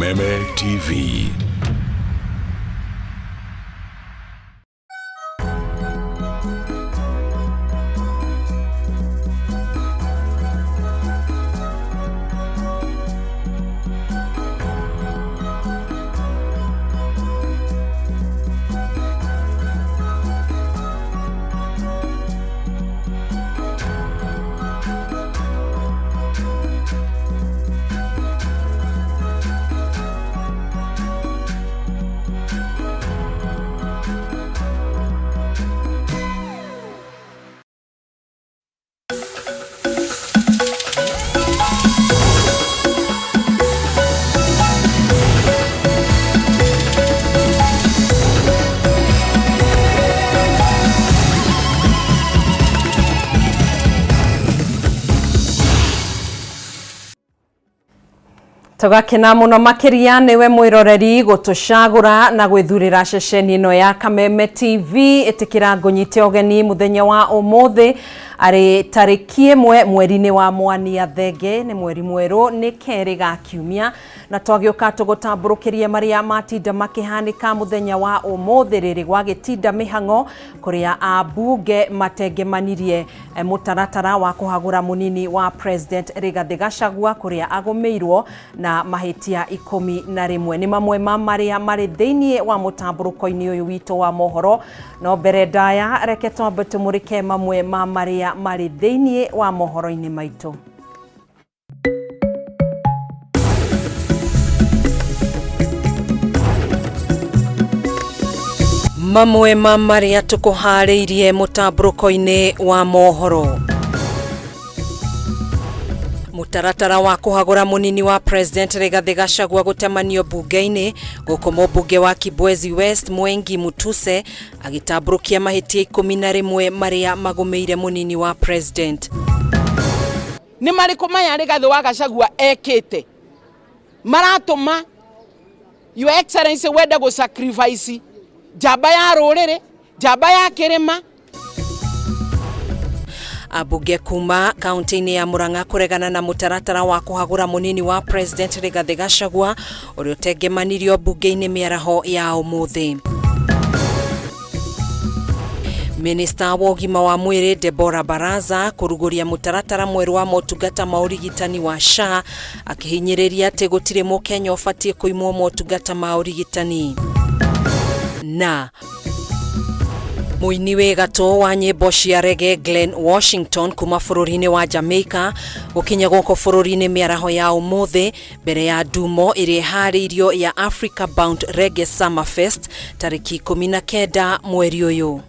Kameme TV. Tũgakena mũno makĩria nĩwe mwĩroreri gũtũcagũra na gwĩthurĩra ceceni ĩno ya Kameme TV. Ĩtĩkĩra ngũnyite ũgeni mũthenya wa ũmũthĩ arĩ tarĩki 1 mweri-inĩ wa Mwania Thenge, nĩ mweri mwerũ, nĩ kerĩ ga kiumia, na twagĩũka tũgũtambũrũkĩrie marĩa matinda makĩhanĩka mũthenya wa ũmũthĩ rĩrĩ gwagĩtinda mĩhang'o kũrĩa ambunge matengemanirie mũtaratara wa kũhagũra mũnini wa President Rigathĩ Gachagua kũrĩa agũmĩirwo na mahĩtia 11. Nĩ mamwe ma marĩa marĩ thĩinĩ wa mũtambũrũko-inĩ ũyũ witũ wa mohoro. No mbere ndaya reke twambe tũmũrĩke mamwe ma marĩa marĩ thĩinĩ wa mohoro-inĩ maitũ. Mamwe ma marĩa tũkũharĩirie mũtambũrũko-inĩ wa mohoro. Mũtaratara wa kũhagũra mũnini wa President Rigathĩ Gachagua gũtemanio mbunge-inĩ, gũkũ mũmbunge wa Kibwezi West Mwengi Mutuse agĩtambũrũkia mahĩtia 11 marĩa magũmĩire mũnini wa President. Nĩ marĩkũ maya Rigathĩ wa Gachagua ekĩte maratũma Your Excellency wende gũ sacrifice njamba ya rũrĩrĩ, njamba ya kĩrĩma? Ambunge kuma kaunti-inĩ ya Murang'a kũregana na mũtaratara wa kũhagũra mũnini wa President Rigathĩ Gachagua ũrĩa ũtengemanirio mbunge-inĩ mĩaraho ya ũmũthĩ. Minista wa ũgima wa mwĩrĩ Deborah Baraza kũrugũria mũtaratara mwerũ wa motungata ma ũrigitani wa SHA akĩhinyĩrĩria atĩ gũtirĩ mũkenya ũbatiĩ kũimwo motungata ma ũrigitani. Na mũini wĩ gatũ wa nyĩmbo cia reggae Glen Washington kuma bũrũri-inĩ wa Jamaica gũkinya gũkũ bũrũri-inĩ mĩaraho ya ũmũthĩ mbere ya ndumo ĩrĩa ĩharĩirio ya Africa Bound Reggae Summer Fest tarĩki 19 mweri ũyũ.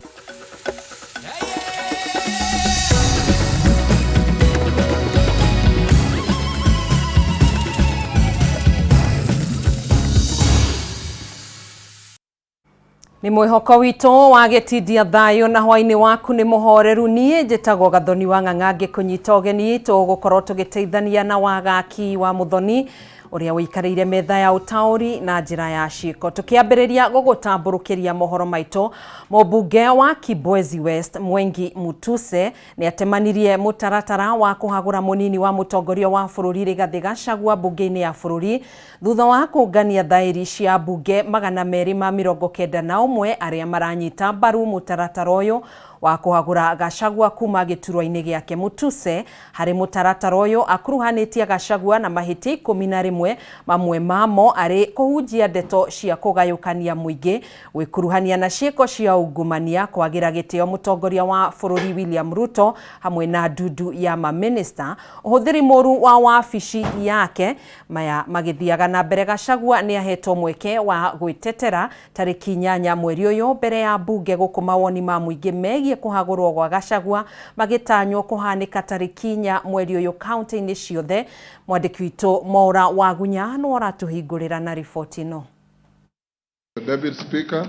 Nĩ mwĩhoko witũ wa gĩtindia thayũ na hwainĩ waku nĩ mũhoreru. Niĩ njĩtagwo Gathoni wa Ng'ang'a ngĩkũnyita ũgeni tũgũkorwo tũgĩteithania na wagaki wa Mũthoni ũrĩa ũikarĩire metha ya ũtaũri na njĩra ya ciĩko. Tũkĩambĩrĩria gũgũtambũrũkĩria mohoro maitũ, mũmbunge wa Kibwezi West Mwengi Mutuse nĩ atemanirie mũtaratara wa kũhagũra mũnini wa mũtongoria wa bũrũri Rigathĩ Gachagua mbunge-inĩ ya bũrũri thutha wa kũngania thaĩri cia mbunge 291 arĩa maranyita mbaru mũtaratara ũyũ wa kũhagũra Gachagua kuma gĩturwa-inĩ gĩake. Mutuse harĩ mũtaratara ũyũ akuruhanĩtie Gachagua na mahĩtia 11, mamwe mamo arĩ kũhunjia ndeto cia kũgayũkania mũingĩ, gwĩkuruhania na ciĩko cia ungumania, kwagĩra gĩtĩo mũtongoria wa bũrũri William Ruto hamwe na ndundu ya mamĩnĩsta, ũhũthĩri mũru wa wabici yake. Maya magĩthiaga na mbere, Gachagua nĩ ahetwo mweke wa gwĩtetera tarĩki 8 mweri ũyũ mbere ya mbunge, gũkũ mawoni ma mũingĩ megiĩ kũhagũrwo gwa Gachagua magĩtanywo kũhanĩka tarĩki 4 mweri ũyũ kaunti-inĩ ciothe. Mwandĩki witũ Maura Wagunya no aratũhingũrĩra na riboti ĩno. Deputy Speaker.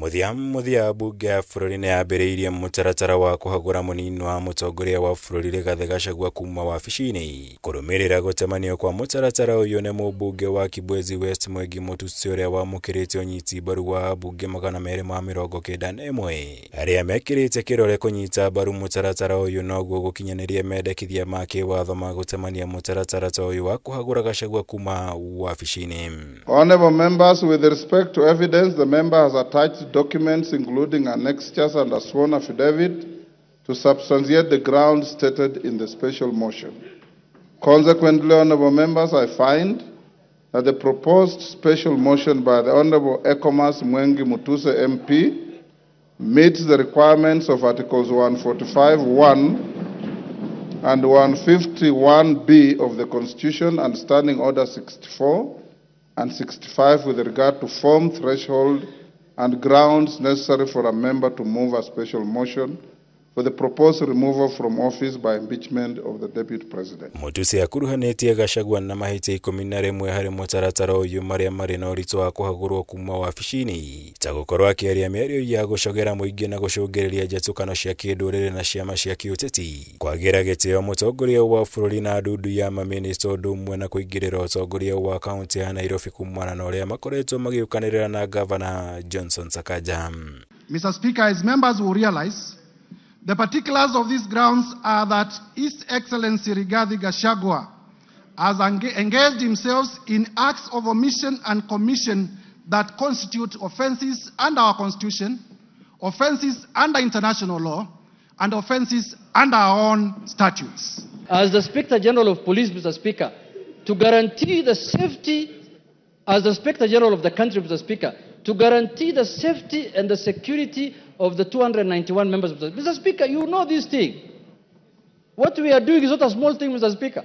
Mũthia mũthia mbunge ya bũrũri nĩ yambĩrĩirie mũtaratara wa kũhagũra mũnini wa mũtongoria wa bũrũri Rigathĩ Gachagua kuma wabici-inĩ kũrũmĩrĩra gũtemanio kwa mũtaratara ũyũ nĩ mũmbunge wa Kibwezi West Mwengi Mũtuse ũrĩa wamũkĩrĩte ũnyiti mbaru wa ambunge 291 arĩa mekĩrĩte kĩrore kũnyita mbaru mũtaratara ũyũ noguo gũkinyanĩria mendekithia ma kĩwatho ma gũtemania mũtaratara ta ũyũ wa kũhagũra Gachagua kuma wabici-inĩ. Honorable members, with respect to evidence, the member has attached documents including annexures and a sworn affidavit to substantiate the grounds stated in the special motion. Consequently, honorable members, I find that the proposed special motion by the Honorable Ecomas Mwengi Mutuse MP meets the requirements of Articles 145(1) and 151B of the Constitution and Standing Order 64 and 65 with regard to form, threshold, and grounds necessary for a member to move a special motion for the proposed removal from office by impeachment of the Deputy President. Mutuse akuruhanĩtie Gachagua na mahĩtia 11 harĩ mũtaratara ũyũ marĩa marĩ na ũritũ wa kũhagũrwo kuma wabici-inĩ ta gũkorwo akĩaria mĩario ya gũcogera mũingĩ na gũcũngĩrĩria njatũkano cia kĩndũrĩrĩ na ciama cia kĩũteti, kwagĩra gĩtĩo mũtongoria wa bũrũri na ndundu ya mamĩnĩsta ũndũ ũmwe na kũingĩrĩra ũtongoria wa kaũntĩ ya Nairobi kumana na ũrĩa makoretwo magĩũkanĩrĩra na gavana Johnson Sakaja. Mr. Speaker, as members will realize, the particulars of these grounds are that His Excellency Rigathi Gachagua has engaged himself in acts of omission and commission that constitute offenses under our Constitution, offenses under international law, and offenses under our own statutes. As the Inspector General of Police, Mr. Speaker, to guarantee the safety, as the Inspector General of the country, Mr. Speaker, to guarantee the safety and the security of the 291 members of the... Mr. Speaker, you know this thing. What we are doing is not a small thing, Mr. Speaker.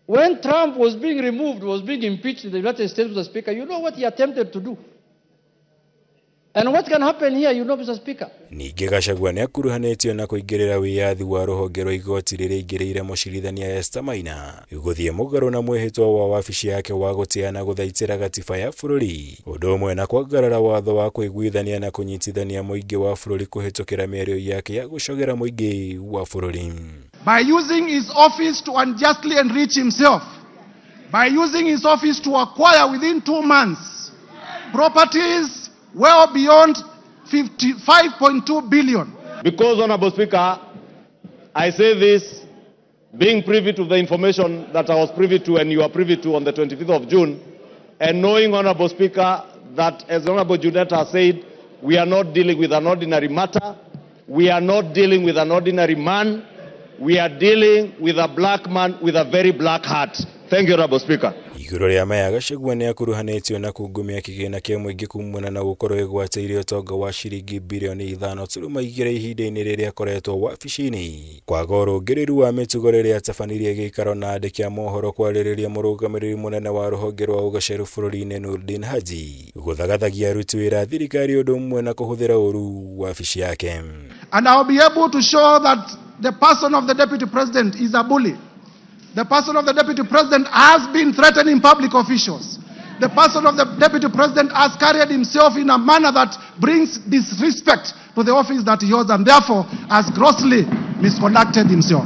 When Trump was being removed, was being impeached in the United States, Mr. Speaker, you know what he attempted to do. And what can happen here, you know, Mr. Speaker. Ningĩ Gachagua nĩ akuruhanĩtio na kũingĩrĩra wĩyathi wa rũhonge rwa igoti rĩrĩa aingĩrĩire mũcirithania Esther Maina gũthiĩ mũgarũ na mwĩhĩtwa wa wabici yake wa gũtĩa na gũthaitĩra gatiba ya bũrũri ũndũ ũmwe na kwangarara watho wa kũiguithania na kũnyitithania mũingĩ wa bũrũri kũhĩtũkĩra mĩario yake ya gũcogera mũingĩ wa bũrũri. By using his office to unjustly enrich himself, by using his office to acquire within 2 months properties well beyond 55.2 billion. Because, Honorable Speaker, I say this being privy to the information that I was privy to and you are privy to on the 25th of June, and knowing, Honorable Speaker, that as Honorable Juneta said, we are not dealing with an ordinary matter, we are not dealing with an ordinary man, we are dealing with a black man with a very black heart. Thank you, Honorable Speaker. Igũrũ rĩa maya Gachagua nĩ akuruhanĩtio na kungumia kĩgĩna kĩa mũingĩ kumana na gũkorwo ĩgwatĩire ũtonga wa ciringi birioni 5.2 ihinda-inĩ rĩrĩa akoretwo wabici-inĩ, kwaga ũrũngĩrĩru wa mĩtugo rĩrĩa atabanirie gĩikaro na andĩki a mohoro kwarĩrĩria mũrũgamĩrĩri mũnene wa rũhonge rwa ũgaceru bũrũri-inĩ Nurdin Haji gũthagathagia aruti wĩra a thirikari ũndũ ũmwe na kũhũthĩra ũru wabici yake. And I'll be able to show that the person of the Deputy President is a bully. The person of the Deputy President has been threatening public officials. The person of the Deputy President has carried himself in a manner that brings disrespect to the office that he holds and therefore has grossly misconducted himself.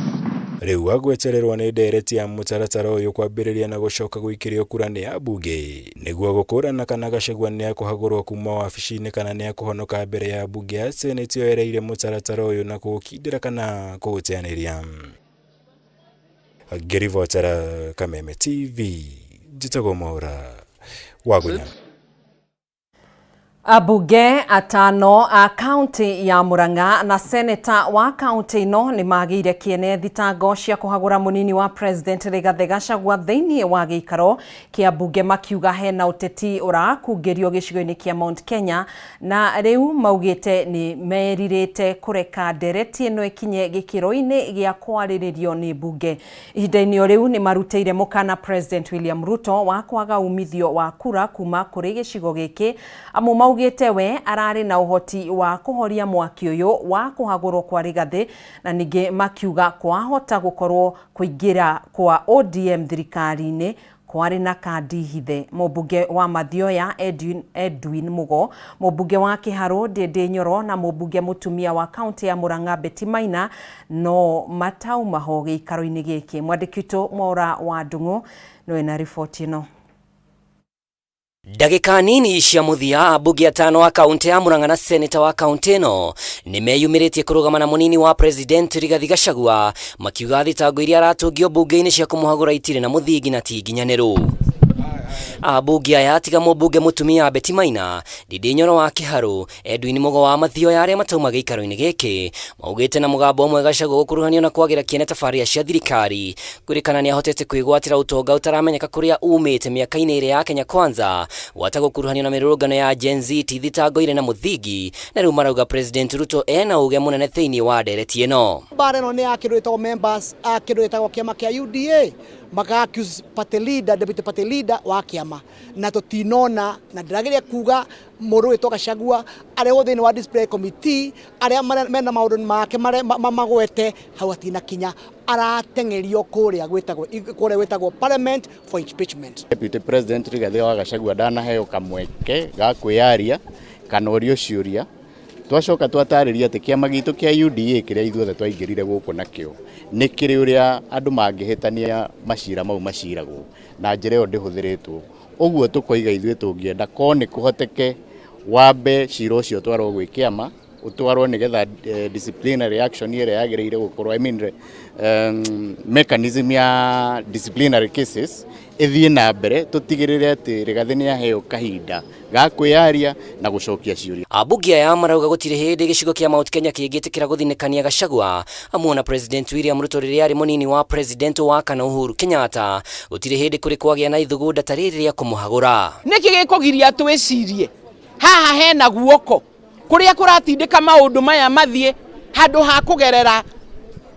Rĩu agwetererwo nĩ ndereti ya mũtaratara ũyũ kwambĩrĩria na gũcoka gũikĩrio kura nĩ ambunge nĩguo gũkũrana kana Gachagua nĩ akũhagũrwo kuma wabici-inĩ kana nĩ akũhonoka mbere ya mbunge ya Senate yoereire mũtaratara ũyũ na kũũkindĩra kana kũũteanĩria. Ngĩribotera Kameme TV, njĩtagwo Mwaũra Wagunya. Ambunge atano a kaunti ya Murang'a na seneta wa kaunti ino nĩ magĩire kĩene thitango cia kũhagũra mũnini wa President Rigathĩ Gachagua thĩinĩ wa gĩikaro kĩa mbunge makiuga hena ũteti ũrakungĩrio gĩcigo-inĩ kĩa Mount Kenya na rĩu maugĩte nĩ merirĩte kũreka ndereti ĩno ĩkinye gĩkĩro-inĩ gĩa kwarĩrĩrio nĩ mbunge. Ihinda-inĩ o rĩu nĩ marutĩire mũkana President William Ruto wa kwaga umithio wa kura kuma kũrĩ gĩcigo gĩkĩ amu maugĩte we ararĩ na ũhoti wa kũhoria mwaki ũyũ wa kũhagũrwo kwa Rigathĩ na ningĩ makiuga kwahota gũkorwo kũingĩra kwa ODM thirikari-inĩ Kwarĩ na kandi hithe. Mũmbunge wa Mathioya Edwin, Edwin Mugo, mũmbunge wa Kĩharũ Ndĩndĩ Nyoro na mũmbunge mũtumia wa kaunti ya Murang'a Betty Maina no matauma ho gĩikaro-inĩ gĩkĩ. Mwandĩki witũ Mwaũra wa Ndung'u nĩwe na riboti ĩno. Ndagĩka nini cia mũthia, ambunge atano a kaunti ya Murang'a na seneta wa kaunti ĩno nĩmeyumĩrĩtie kũrũgama na mũnini wa president Rigathi Gachagua, makiuga thitango iria aratũngio mbunge-inĩ cia kũmũhagũra itirĩ na mũthingi na ti nginyanĩru. Ambunge aya tiga mũmbunge mũtumia Betty Maina, Ndindi Nyoro wa Kĩharũ, Edwin Mugo wa Mathioya arĩa matauma gĩikaro-inĩ gĩkĩ maugĩte na mũgambo ũmwe Gachagua gũkuruhanio na kwagĩra kĩene tabarĩra cia thirikari kwĩrĩkana nĩahotete kwĩgwatĩra ũtonga ũtaramenyeka kũrĩa umĩte mĩaka-inĩ ĩrĩa ya Kenya Kwanza, gwata gũkuruhanio na mĩrũrũngano ya Gen Z ti thitango irĩ na mũthingi, na rĩu marauga President Ruto ena ũge mũnene thĩinĩ wa ndereti ĩno. Mbara ĩno nĩ ya kĩndũ gĩtagwo members a kĩndũ gĩtagwo kĩama kĩa UDA, maka accuse party leader, deputy party leader wa kĩama, na tũtinona na ndĩrageria kuga mũndũ wĩtwo Gachagua arehwo thĩinĩ wa disciplinary committee, arĩa mena maũndũ make magwete hau atinakinya, arateng'erio kũrĩa gwĩtagwo kũrĩa gwĩtagwo parliament for impeachment. Deputy President Rigathi wa Gachagua ndanaheo kamweke ga kwĩyaria kana ũrio ciũria. Twacoka twatarĩria atĩ kĩama gitũ kĩa UDA kĩrĩa ithuothe twaingĩrire gũkũ nakĩo nĩ kĩrĩ ũrĩa andũ mangĩhĩtania macira mau maciragwo na njĩra ĩyo ndĩhũthĩrĩtwo. Ũguo tũkoiga ithuĩ tũngĩenda ko nĩ kũhoteke wambe cira ũcio ũtwarwo gwĩ kĩama, ũtwarwo nĩgetha disciplinary action ĩrĩa yagĩrĩire gũkorwo, I mean, mechanism ya disciplinary cases ĩthiĩ na mbere, tũtigĩrĩre atĩ Rigathi nĩ aheo kahinda ga kwĩyaria na gũcokia ciũria. Ambunge aya marauga gũtirĩ hĩndĩ gĩcigo kĩa Mount Kenya kĩngĩtĩkĩra gũthinĩkania Gachagua amuona President William Ruto rĩrĩa arĩ mũnini wa President wa kana Uhuru Kenyatta, gũtirĩ hĩndĩ kũrĩ kwagĩa na ithugunda ta rĩrĩ rĩa kũmũhagũra. Nĩkĩ gĩkũgiria twĩcirie haha hena guoko kũrĩa kũratindĩka maũndũ maya mathiĩ handũ ha kũgerera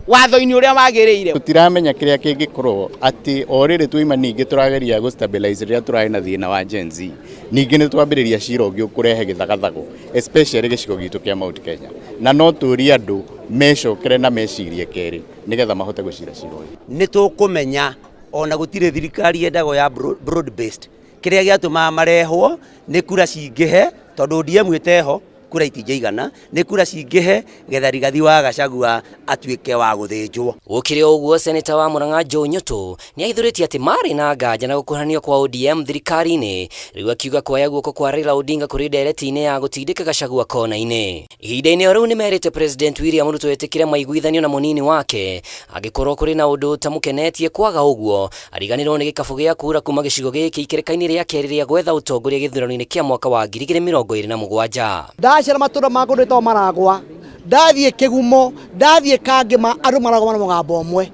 watho-inĩ ũrĩa wagĩrĩire? Tũtiramenya kĩrĩa kĩngĩkorwo atĩ o rĩrĩ twaima ningĩ tũrageria gũ stabilize rĩrĩa tũrarĩ na thĩna wa Gen Z, ningĩ nĩ twambĩrĩria cira ũngĩ ũkũrehe gĩthagathago especially gĩcigo gitũ kĩa Mount Kenya, na no tũrie andũ mecokere na mecirie kerĩ nĩgetha mahote gũcira cira ũyũ. Nĩ tũkũmenya ona gũtirĩ thirikari yendagwo ya broad based, kĩrĩa gĩatũmaga marehwo nĩ kura cingĩhe, tondũ ODM ĩteho kura itingĩigana, nĩ kura cingĩhe getha Rigathi wa Gachagua atuĩke wa gũthĩnjwo. Gũkĩrĩ o ũguo, seneta wa Murang'a Joe Nyutu nĩ ahithũrĩtie atĩ marĩ na nganja na gũkuruhanio kwa ODM thirikari-inĩ, rĩu akiuga kuoya guoko kwa Raila Odinga kũrĩ ndereti-inĩ ya gũtindĩka Gachagua kona-inĩ. Ihinda-inĩ o rĩu nĩmerĩte President William Ruto etĩkĩre maiguithanio na mũnini wake angĩkorwo kũrĩ na ũndũ ũtamũkenetie, kwaga ũguo ariganĩrwo nĩ gĩkabũ gĩa kura kuma gĩcigo gĩkĩ ikereka-inĩ rĩa kerĩ rĩa gwetha ũtongoria gĩthurano-inĩ kĩa mwaka wa 2027. Ndacera matũra ma kũndũ gwĩtagwo Maragwa, ndathiĩ Kĩgumo, ndathiĩ Kangĩma, andũ maragoma na mũgambo ũmwe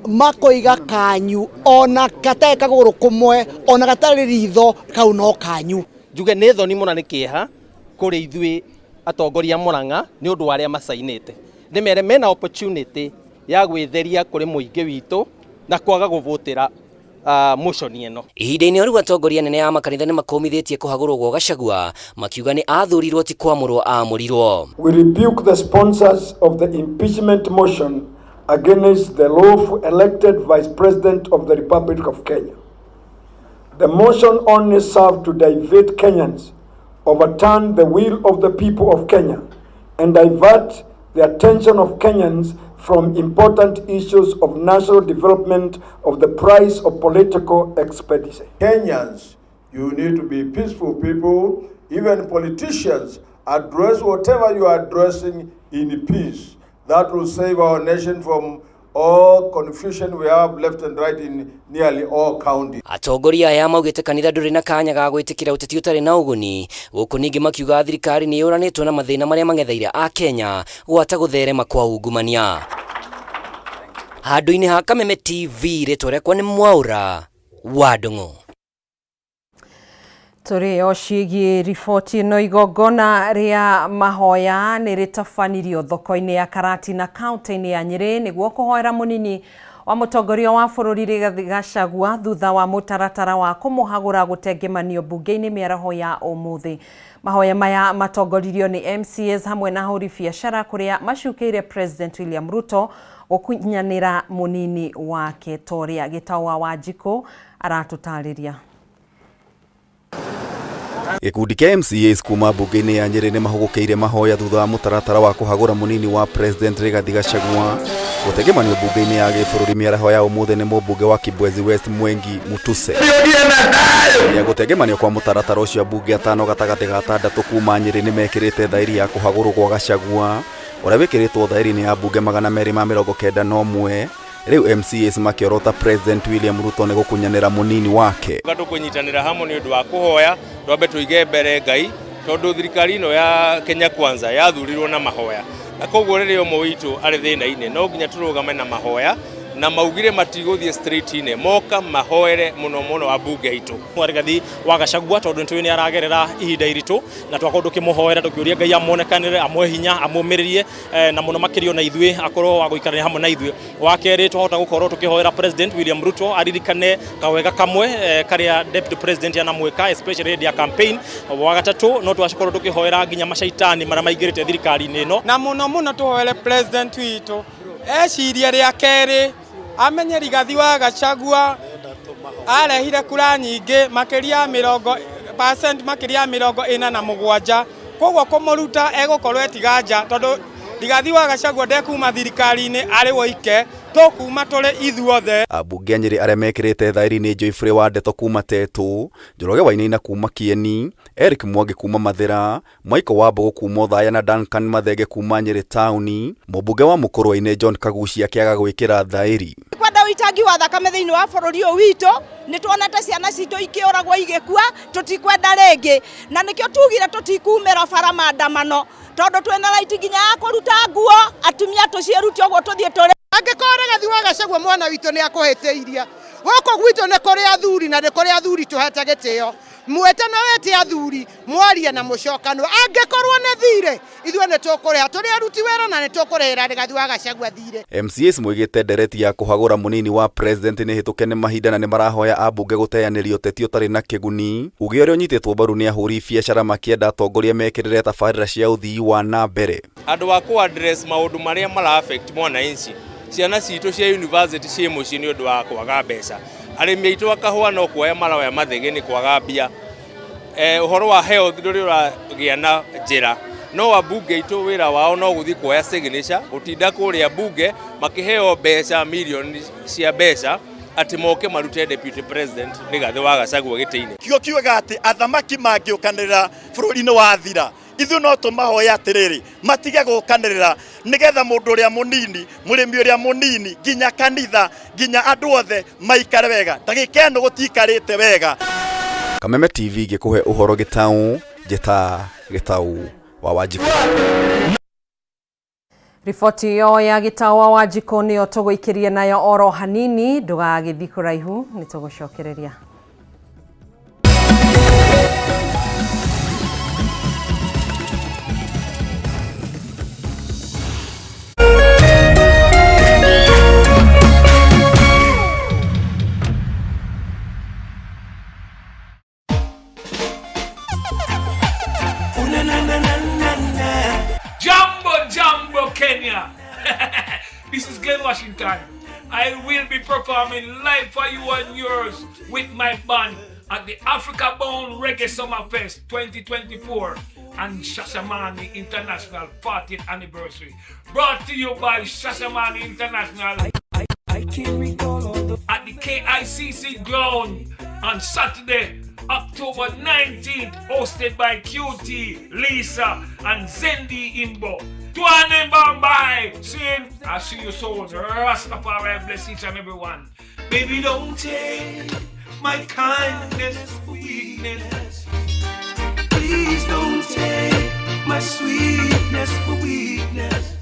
makoiga kanyu ona gatarĩ kagũrũ kũmwe ona gatarĩ ritho kau no kanyu. Njuge nĩ thoni mũno, nĩ kĩeha kũrĩ ithuĩ atongoria Murang'a nĩ ũndũ wa arĩa macainĩte. Nĩ mere mena opportunity ya gwĩtheria kũrĩ mũingĩ witũ na kwaga gũvũtĩra motion ĩno. Ihinda-inĩ o rĩu, atongoria anene a makanitha nĩ makũmithĩtie kũhagũrwo gwa Gachagua, makiuga nĩ athurirwo ti kwamũrwo amũrirwo. We rebuke the sponsors of the impeachment motion against the lawful elected Vice President of the Republic of Kenya. The motion only served to divert Kenyans, overturn the will of the people of Kenya, and divert the attention of Kenyans from important issues of national development of the price of political expediency. Kenyans, you need to be peaceful people. Even politicians, address whatever you are addressing in peace. That will save our nation from all confusion we have left and right in nearly all counties. Atongoria aya maugĩte kanitha ndũrĩ na kanya ga gwĩtĩkĩra ũteti ũtarĩ na ũguni, gũkũ ningĩ makiuga thirikari nĩ yũranĩtwo na mathĩna marĩa mang'etheire a Kenya gwata gũtherema kwa ungumania. Handũ-inĩ ha Kameme TV, rĩtwa rĩakwa nĩ Mwaũra wa Ndung'u. Tũrĩ o ciĩgiĩ riboti ĩno, igongona rĩa mahoya nĩ rĩtabanirio thoko-inĩ ya Karatina kaunti-inĩ ya Nyĩrĩ nĩguo kũhoera mũnini wa mũtongoria wa bũrũri Rigathi Gachagua thutha wa mũtaratara wa kũmũhagũra gũtengemanio mbunge-inĩ mĩaraho ya ũmũthĩ. Mahoya maya matongoririo nĩ MCAs hamwe na ahũri biacara kũrĩa macukeire President William Ruto gũkunyanĩra mũnini wake ta ũrĩa Gĩtaũ wa Wanjikũ aratũtarĩria. Gĩkundi kĩa MCAs kuma mbunge-inĩ ya Nyĩrĩ nĩmahũgũkĩire mahoya thutha wa mũtaratara wa kũhagũra mũnini wa President Rigathi Gachagua gũtengemanio mbunge-inĩ ya gĩbũrũri mĩaraho ya ũmũthĩ nĩ mũmbunge wa Kibwezi West Mwengi Mutuse. Ya gũtengemanio kwa mũtaratara ũcio ambunge atano gatagatĩ ga atandatũ kuma Nyĩrĩ nĩmekĩrĩte thaĩri ya kũhagũrwo gwa Gachagua ũrĩa wĩkĩrĩtwo thaĩri nĩ ambunge 291. Rĩu MCAs makĩorota President William Ruto nĩ gũkunyanĩra mũnini wake. Tũkũnyitanĩra hamwe nĩ ũndũ wa kũhoya twambe tũige mbere Ngai tondũ thirikari ĩno ya Kenya Kwanza yathurirwo na mahoya, na koguo rĩrĩa ũmwe witũ arĩ thĩna-inĩ no nginya tũrũgame na mahoya, na maugire matigũthiĩ street-inĩ, moka mahoere mũno mũno ambunge aitũ. Rigathi wa Gachagua tondũ nĩtũĩ nĩ aragerera ihinda iritũ na twakorwo tũkĩmũhoera tũkĩũria Ngai amuonekanĩre, amũhe hinya, amũmĩrĩrie na mũno makĩria ona ithuĩ akorwo wa gũikarania hamwe na ithuĩ. Wa kerĩ twahota gũkorwo tũkĩhoera President William Ruto aririkane kawega kamwe karĩa Deputy President anamwĩka especially hĩndĩ ya campaign. Wa gatatũ no twakorwo tũkĩhoera nginya macaitani marĩa maingĩrĩte thirikari-inĩ ĩno. Na mũno mũno tũhoere President witũ ecirie rĩa kerĩ amenye Rigathi wa Gachagua arehire kura nyingĩ makĩria ya mĩrongo percent makĩria ya 47, koguo kũmũruta egũkorwo etiga nja tondũ Rigathi wa Gachagua ndekuma thirikari-inĩ arĩ woike, tũkuma tũrĩ ithuothe. Ambunge a Nyĩrĩ arĩa mekĩrĩte thaĩri nĩ Joyfrey wa Ndeto kuma Tetũ, Njoroge Wainaina kuma Kieni, Eric Mwangi kuma Mathĩra, Michael Wambugu kuma Othaya na Duncan Mathenge kuma Nyĩrĩ taũni, mũmbunge wa Mũkũrwe-inĩ John Kagucia akĩaga gwĩkĩra thaĩri. Kwenda ũitangi wa thakame thĩinĩ wa bũrũri ũyũ witũ, nĩ tuonete ciana citũ ikĩũragwo igĩkua, tũtikwenda rĩngĩ, na nĩkĩo tugire tũtikumĩra bara maandamano, tondũ twĩna right nginya ya kũruta nguo, atumia tũciĩrute ũguo tũthiĩ tũrĩ. Angĩkorwo Rigathi wa Gachagua mwana witũ nĩ akũhĩtĩirie, gũkũ gwitũ nĩ kũrĩ athuri na nĩ kũrĩ athuri tũhete gĩtĩo, mwĩte na wĩte athuri mwarie na mũcokanwo. Angĩkorwo nĩ thirĩ ithuĩ nĩ tũkũrĩha, tũrĩ aruti wĩra na nĩ tũkũrĩhĩra Rigathi wa Gachagua thirĩ. MCAs moigĩte ndereti ya kũhagũra mũnini wa president nĩ hĩtũke nĩ mahinda na nĩ marahoya ambunge gũteanĩria ũteti ũtarĩ na kĩguni, uge ũrĩa ũnyitĩtwo mbaru nĩ ahũri biacara makĩenda atongoria mekĩrĩre tabarĩra cia ũthii wa na mbere. Andũ a kũ address maũndũ marĩa mara affect mwananchi, ciana citũ cia university ciĩ mũciĩ nĩ ũndũ wa kwaga mbeca, arĩmi aitũ a kahũa no kuoya maroya mathege nĩ kwaga mbia, ũhoro wa health ndũrĩ ũragĩa na njĩra, no ambunge aitũ wĩra wao no gũthiĩ kuoya signature, gũtinda kũrĩa mbunge makĩheo mbeca milioni cia mbeca atĩ moke marute Deputy President Rigathi wa Gachagua gĩtĩ-inĩ. Kiugo kiugaga atĩ athamaki mangĩũkanĩrĩra bũrũri-inĩ wathira, ithuĩ no tũmahoe atĩrĩrĩ matige gũkanĩrĩra nĩgetha mũndũ ũrĩa mũnini, mũrĩmi ũrĩa mũnini, nginya kanitha, nginya andũ othe maikare wega. Ndagĩka ĩno gũtiikarĩte wega. Kameme TV gĩkũhe ũhoro gĩtaũ, njĩta Gĩtaũ wa Wanjikũ. Riboti ĩyo ya Gĩtaũ wa Wanjikũ nĩyo tũgũikĩria nayo oro hanini, ndũgagĩthiĩ kũraihu, nĩ tũgũcokereria. Jambo, Jambo, Kenya. This is Glen Washington. I will be performing live for you and yours with my band at the Africa Bound Reggae Summer Fest 2024 and Shashamane International 40th Anniversary. Brought to you by Shashamane International at the KICC Ground on Saturday, October 19th, hosted by QT, Lisa, and Zendi Imbo. Tuane Bombay! Soon, I'll see you soon. Rastafari bless each and every one. Baby, don't take my kindness for weakness. Please don't take my sweetness for weakness.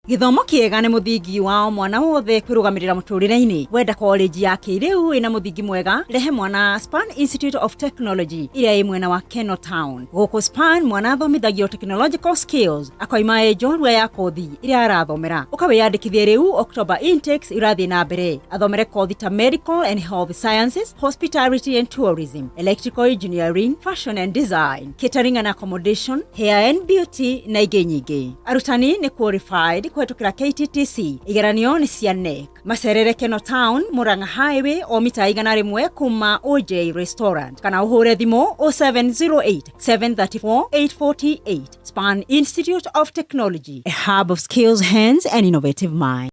Gĩthomo kĩega nĩ mũthingi wa o mwana wothe kwĩrũgamĩrĩra mũtũrĩre-inĩ. Wenda college ya kĩrĩu ĩna mũthingi mwega, rehe mwana Span Institute of Technology ĩrĩa ĩ mwena wa Keno Town. Gũkũ Span mwana athomithagio technological skills akoima ĩ njorua ya kothi ĩrĩa arathomera. Ũka wĩyandĩkithie rĩu October intakes irathiĩ na mbere. Athomere kothi ta medical and health sciences, hospitality and tourism, electrical engineering, fashion and design, catering and accommodation, hair and beauty na ingĩ nyingĩ. Arutani nĩ qualified kũhetũkĩra KTTC. Igeranio nĩ cia KNEC. Macerere Keno Town, Murang'a Highway o mita 100 kuma OJ Restaurant kana ũhũre thimũ 0708 734 848. Span Institute of Technology, a hub of skills, hands and innovative minds.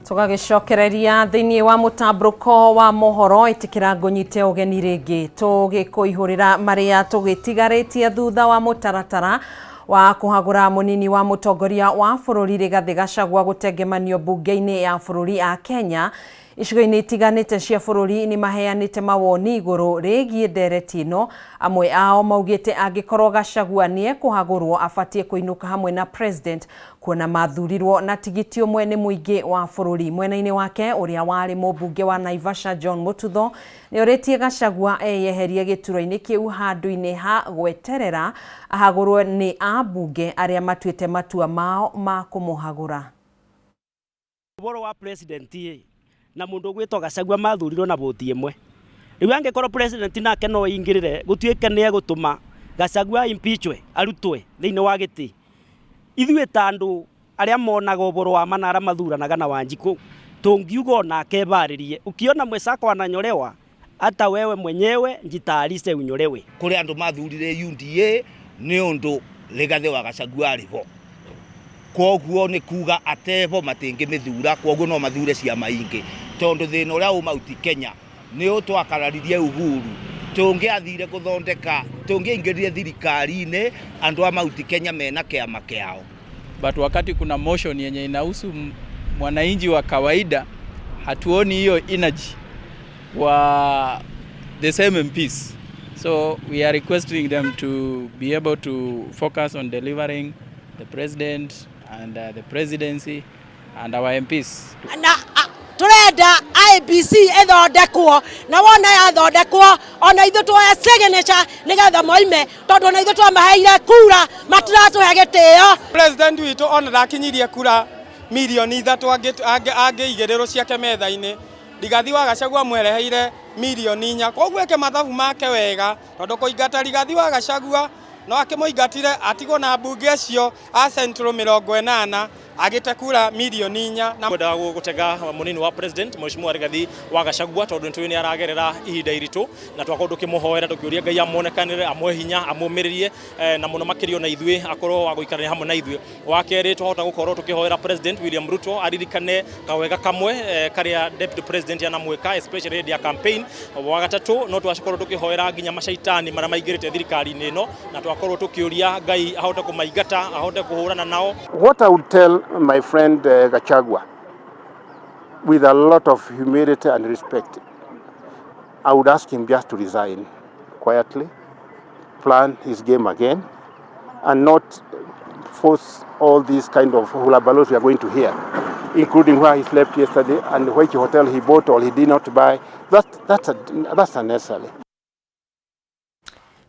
Tũgagĩcokereria thĩinĩ wa mũtambũrũko wa mohoro. Ĩtĩkĩra ngũnyite ũgeni rĩngĩ tũgĩkũihũrĩra marĩa tũgĩtigarĩtie thutha wa mũtaratara wa kũhagũra mũnini wa mũtongoria wa bũrũri Rigathĩ Gachagua gũtengemanio mbunge-inĩ ya bũrũri a Kenya. Icigo-inĩ itiganĩte cia bũrũri nĩ maheanĩte mawoni igũrũ rĩgiĩ ndereti ĩno. Amwe ao maugĩte angĩkorwo Gachagua nĩ ekũhagũrwo abatiĩ kũinũka hamwe na president kuona mathurirwo na tigiti ũmwe nĩ mũingĩ wa bũrũri. Mwena-inĩ wake ũrĩa warĩ mũmbunge wa Naivasha John Mututho nĩ orĩtie Gachagua eyeherie gĩturwa-inĩ kĩu handũ-inĩ ha gweterera ahagũrwo nĩ ambunge arĩa matuĩte matua mao ma kũmũhagũra. Ũhoro wa president ĩ na mũndũ ũgwĩtwo Gachagua mathurirwo na voti ĩmwe. Rĩu angĩkorwo president nake no aingĩrĩre gũtuĩke nĩ egũtũma Gachagua impeachwe arutwe thĩinĩ wa gĩtĩ, ithuĩ ta andũ arĩa monaga ũhoro wa ma na arĩa mathuranaga na Wanjikũ tũngiuga onake ebarĩrie. Ukiona mwenzako ananyolewa hata wewe mwenyewe jitayarishe unyolewe. Kũrĩ andũ mathurire UDA nĩ ũndũ Rigathĩ wa Gachagua arĩ ho, koguo nĩ kuga ateho matingĩmĩthura, koguo no mathure ciama ingĩ, tondũ thĩna ũrĩa wĩ Mount Kenya nĩ ũtwakararirie Uhuru. Tũngĩathire gũthondeka, tũngĩaingĩrire thirikari-inĩ andũ a Mount Kenya mena kĩama kĩao. But wakati kuna motion yenye inahusu mwananchi wa kawaida, hatuoni hiyo energy wa the same MPs. So we are requesting them to be able to focus on delivering the president and the presidency and our MPs. Na turenda IEBC ĩthondekwo, na wona yathondekwo ona ithuĩ tuoye signature nĩgetha moime, tondũ ona ithuĩ twamaheire kura matiratũhe gĩtĩo. President witũ ona ndakinyirie kura mirioni 3 angĩigĩrĩrwo ciake metha-inĩ. Rigathi wa Gachagua mwereheire mirioni 4, koguo eke mathabu make wega, tondũ kũingata Rigathi wa Gachagua no akĩmũingatire atigwo na mbunge acio a Central 80 agĩte kura mirioni 4. Na kwendaga gũtega mũnini wa president Mheshimiwa Rigathi wa Gachagua, tondũ nĩtũĩ nĩ aragerera ihinda iritũ, na twakorwo tũkĩmũhoera tũkĩũria Ngai amuonekanĩre, amũhe hinya, amũmĩrĩrie, na mũno makĩria ona ithuĩ akorwo wa gũikarania hamwe na ithuĩ. Wa kerĩ, twahota gũkorwo tũkĩhoera President William Ruto aririkane kawega kamwe karĩa deputy president anamwĩka, especially hĩndĩ ya campaign. Wa gatatũ, no twakorwo tũkĩhoera nginya macaitani marĩa maingĩrĩte thirikari-inĩ ĩno, na twakorwo tũkĩũria Ngai ahote kũmaingata, ahote kũhũrana nao. What I would tell my friend Gachagua, with a lot of humility and respect, I would ask him just to resign quietly, plan his game again, and not force all these kind of hullabaloo we are going to hear, including where he slept yesterday and which hotel he bought or he did not buy. That's unnecessary.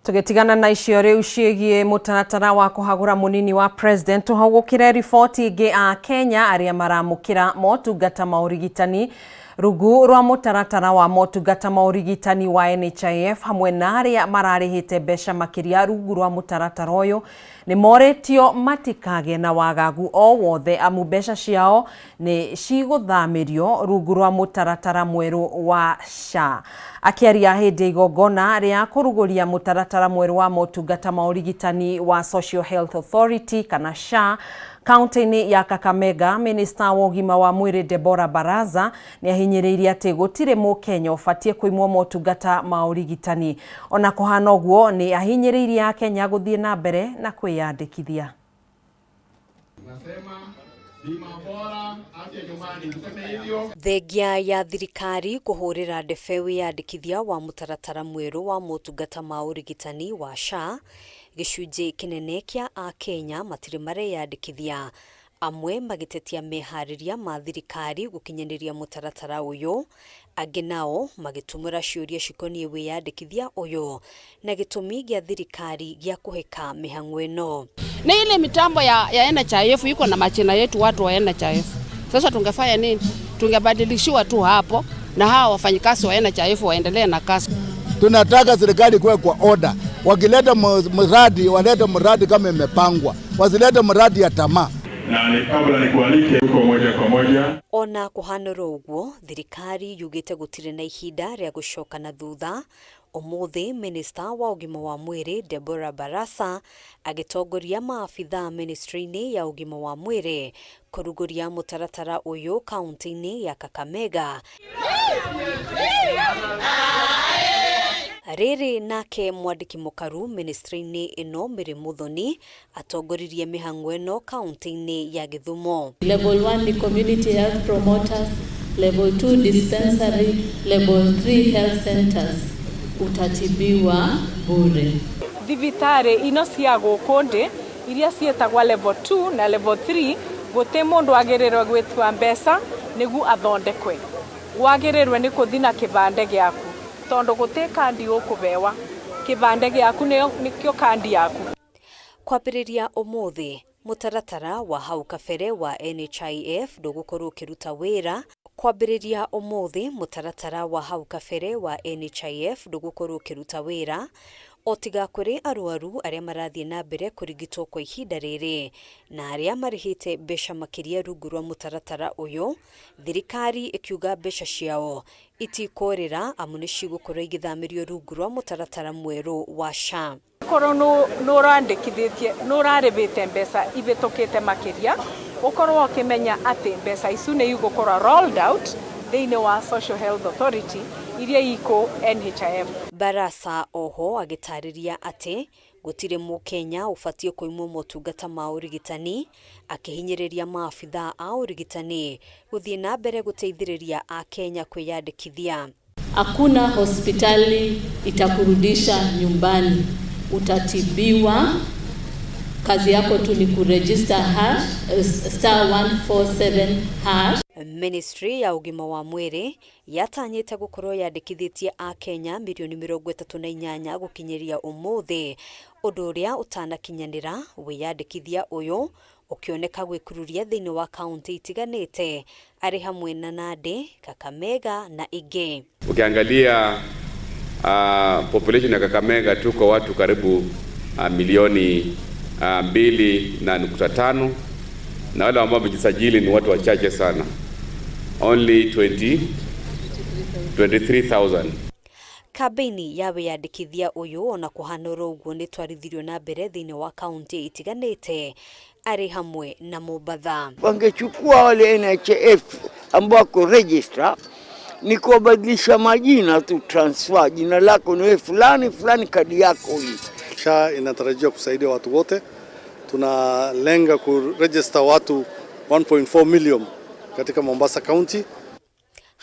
Tũgĩtigana na icio rĩu ciĩgiĩ mũtaratara wa kũhagũra mũnini wa president, tũhagũkĩre riboti ĩngĩ. A Kenya arĩa maramũkĩra motungata ma ũrigitani rungu rwa mũtaratara wa motungata ma ũrigitani wa NHIF hamwe na arĩa mararĩhĩte mbeca makĩria rungu rwa mũtaratara ũyũ nĩ morĩtio matikagĩe na wagagu o wothe amu mbeca ciao nĩ cigũthamĩrio rungu rwa mũtaratara mwerũ wa SHA. Akĩaria hĩndĩ ya igongona rĩa kũrugũria mũtaratara mwerũ wa motungata ma ũrigitani wa Social Health Authority kana SHA kaunti-inĩ ya Kakamega, minista wa ũgima wa mwĩrĩ Deborah Baraza nĩ ahinyĩrĩirie atĩ gũtirĩ mũkenya ũbatiĩ kũimwo motungata ma ũrigitani. Ona kũhana ũguo, nĩ ahinyĩrĩirie akenya gũthiĩ na mbere na kwĩyandĩkithia. Thengia ya thirikari kũhũrĩra ndebe wĩyandĩkithia wa mũtaratara mwerũ wa motungata ma ũrigitani wa SHA, gĩcunjĩ kĩnene kĩa akenya matirĩ mareyandĩkithia, amwe magĩtetia meharĩria ma thirikari gũkinyanĩria mũtaratara ũyũ, angĩ nao magĩtumũra ciũria cikoniĩ wĩyandĩkithia ũyũ na gĩtũmi gĩa thirikari gĩa kũhĩka mĩhang'o ĩno. Ni ile mitambo ya NHIF iko na majina yetu watu wa NHIF. Sasa tungefanya nini? Tungebadilishiwa tu hapo na hawa wafanyikazi wa NHIF waendelee na kazi. Tunataka serikali kuwe kwa order. Wakileta mradi, walete mradi kama imepangwa, wasilete mradi ya tamaa. Na ni kabla nikualike huko moja kwa moja. Ona kũhanũra ũguo, thirikari yugĩte gũtirĩ na ihinda rĩa gũcoka na thutha. Ũmũthĩ minista wa ũgima wa mwĩrĩ Deborah Barasa agĩtongoria maabithaa ministry-inĩ ya ũgima wa mwĩrĩ kũrugũria mũtaratara ũyũ kaunti-inĩ ya Kakamega. Rĩrĩ nake mwandĩki mũkaru ministry-inĩ ĩno Mary Muthoni atongoririe mĩhang'o ĩno kaunti-inĩ ya Gĩthumo. Level 1 ni community health promoters, level 2 dispensary, level 3 health centers. Utatibiwa bure. Thibitarĩ ino cia gũkũ ndĩ iria ciĩtagwo level 2 na level 3, gũtĩ mũndũ agĩrĩrwo gwĩtua mbeca nĩguo athondekwe. Wagĩrĩrwe nĩ kũthi na kĩbande gĩaku, tondũ gũtĩ kandi ũkũbewa. Kĩbande gĩaku nĩkĩo kandi yaku. Kwambĩrĩria ũmũthĩ, mũtaratara wa hau kabere wa NHIF ndũgũkorwo ũkĩruta wĩra. Kwambĩrĩria ũmũthĩ, mũtaratara wa hau kabere wa NHIF ndũgũkorwo ũkĩruta wĩra o tiga kũrĩ arwaru arĩa marathiĩ na mbere kũrigitwo kwa ihinda rĩrĩ na arĩa marĩhĩte mbeca makĩria rungu rwa mũtaratara ũyũ, thirikari ĩkiuga mbeca ciao itikũrĩra amu nĩ cigũkorwo igĩthamĩrio rungu rwa mũtaratara mwerũ wa SHA. Korwo nĩ ũrandĩkithĩtie, nĩ ũrarĩbĩte mbeca ibĩtũkĩte makĩria, ũkorwo ũkĩmenya atĩ mbeca icu nĩ igũkorwo rolled out thĩinĩ wa Social Health Authority iria ikũ NHIF. Barasa oho agĩtarĩria atĩ gũtirĩ mũkenya ũbatiĩ kũimwo motungata ma ũrigitani, akĩhinyĩrĩria maabithaa a ũrigitani gũthiĩ na mbere gũteithĩrĩria akenya kwĩyandĩkithia. Hakuna hospitali itakurudisha nyumbani, utatibiwa. Kazi yako tu ni kuregister hash star 147 hash. Ministry ya ũgima wa mwĩrĩ yatanyĩte gũkorwo yandĩkithĩtie akenya mirioni 38 gũkinyĩria ũmũthĩ, ũndũ ũrĩa ũtanakinyanĩra. Wĩyandĩkithia ũyũ ũkĩoneka gwĩkururia thĩinĩ wa kaunti itiganĩte arĩ hamwe na Nandi, Kakamega na ingĩ. Ukiangalia population ya Kakamega, tuko watu karibu milioni 2.5, na wale ambao wamejisajili ni watu wachache sana, only 20 23,000. Kambĩini ya wĩyandĩkithia ũyũ ona kũhanũra ũguo nĩ twarithirio na mbere thĩinĩ wa kaunti itiganĩte arĩ hamwe na Mombatha. Wangechukua wale NHIF ambao wako register, ni kuwabadilisha majina tu, transfer jina lako ni wewe fulani fulani, kadi yako hii. SHA inatarajiwa kusaidia watu wote. Tunalenga kuregister watu 1.4 million katika Mombasa County.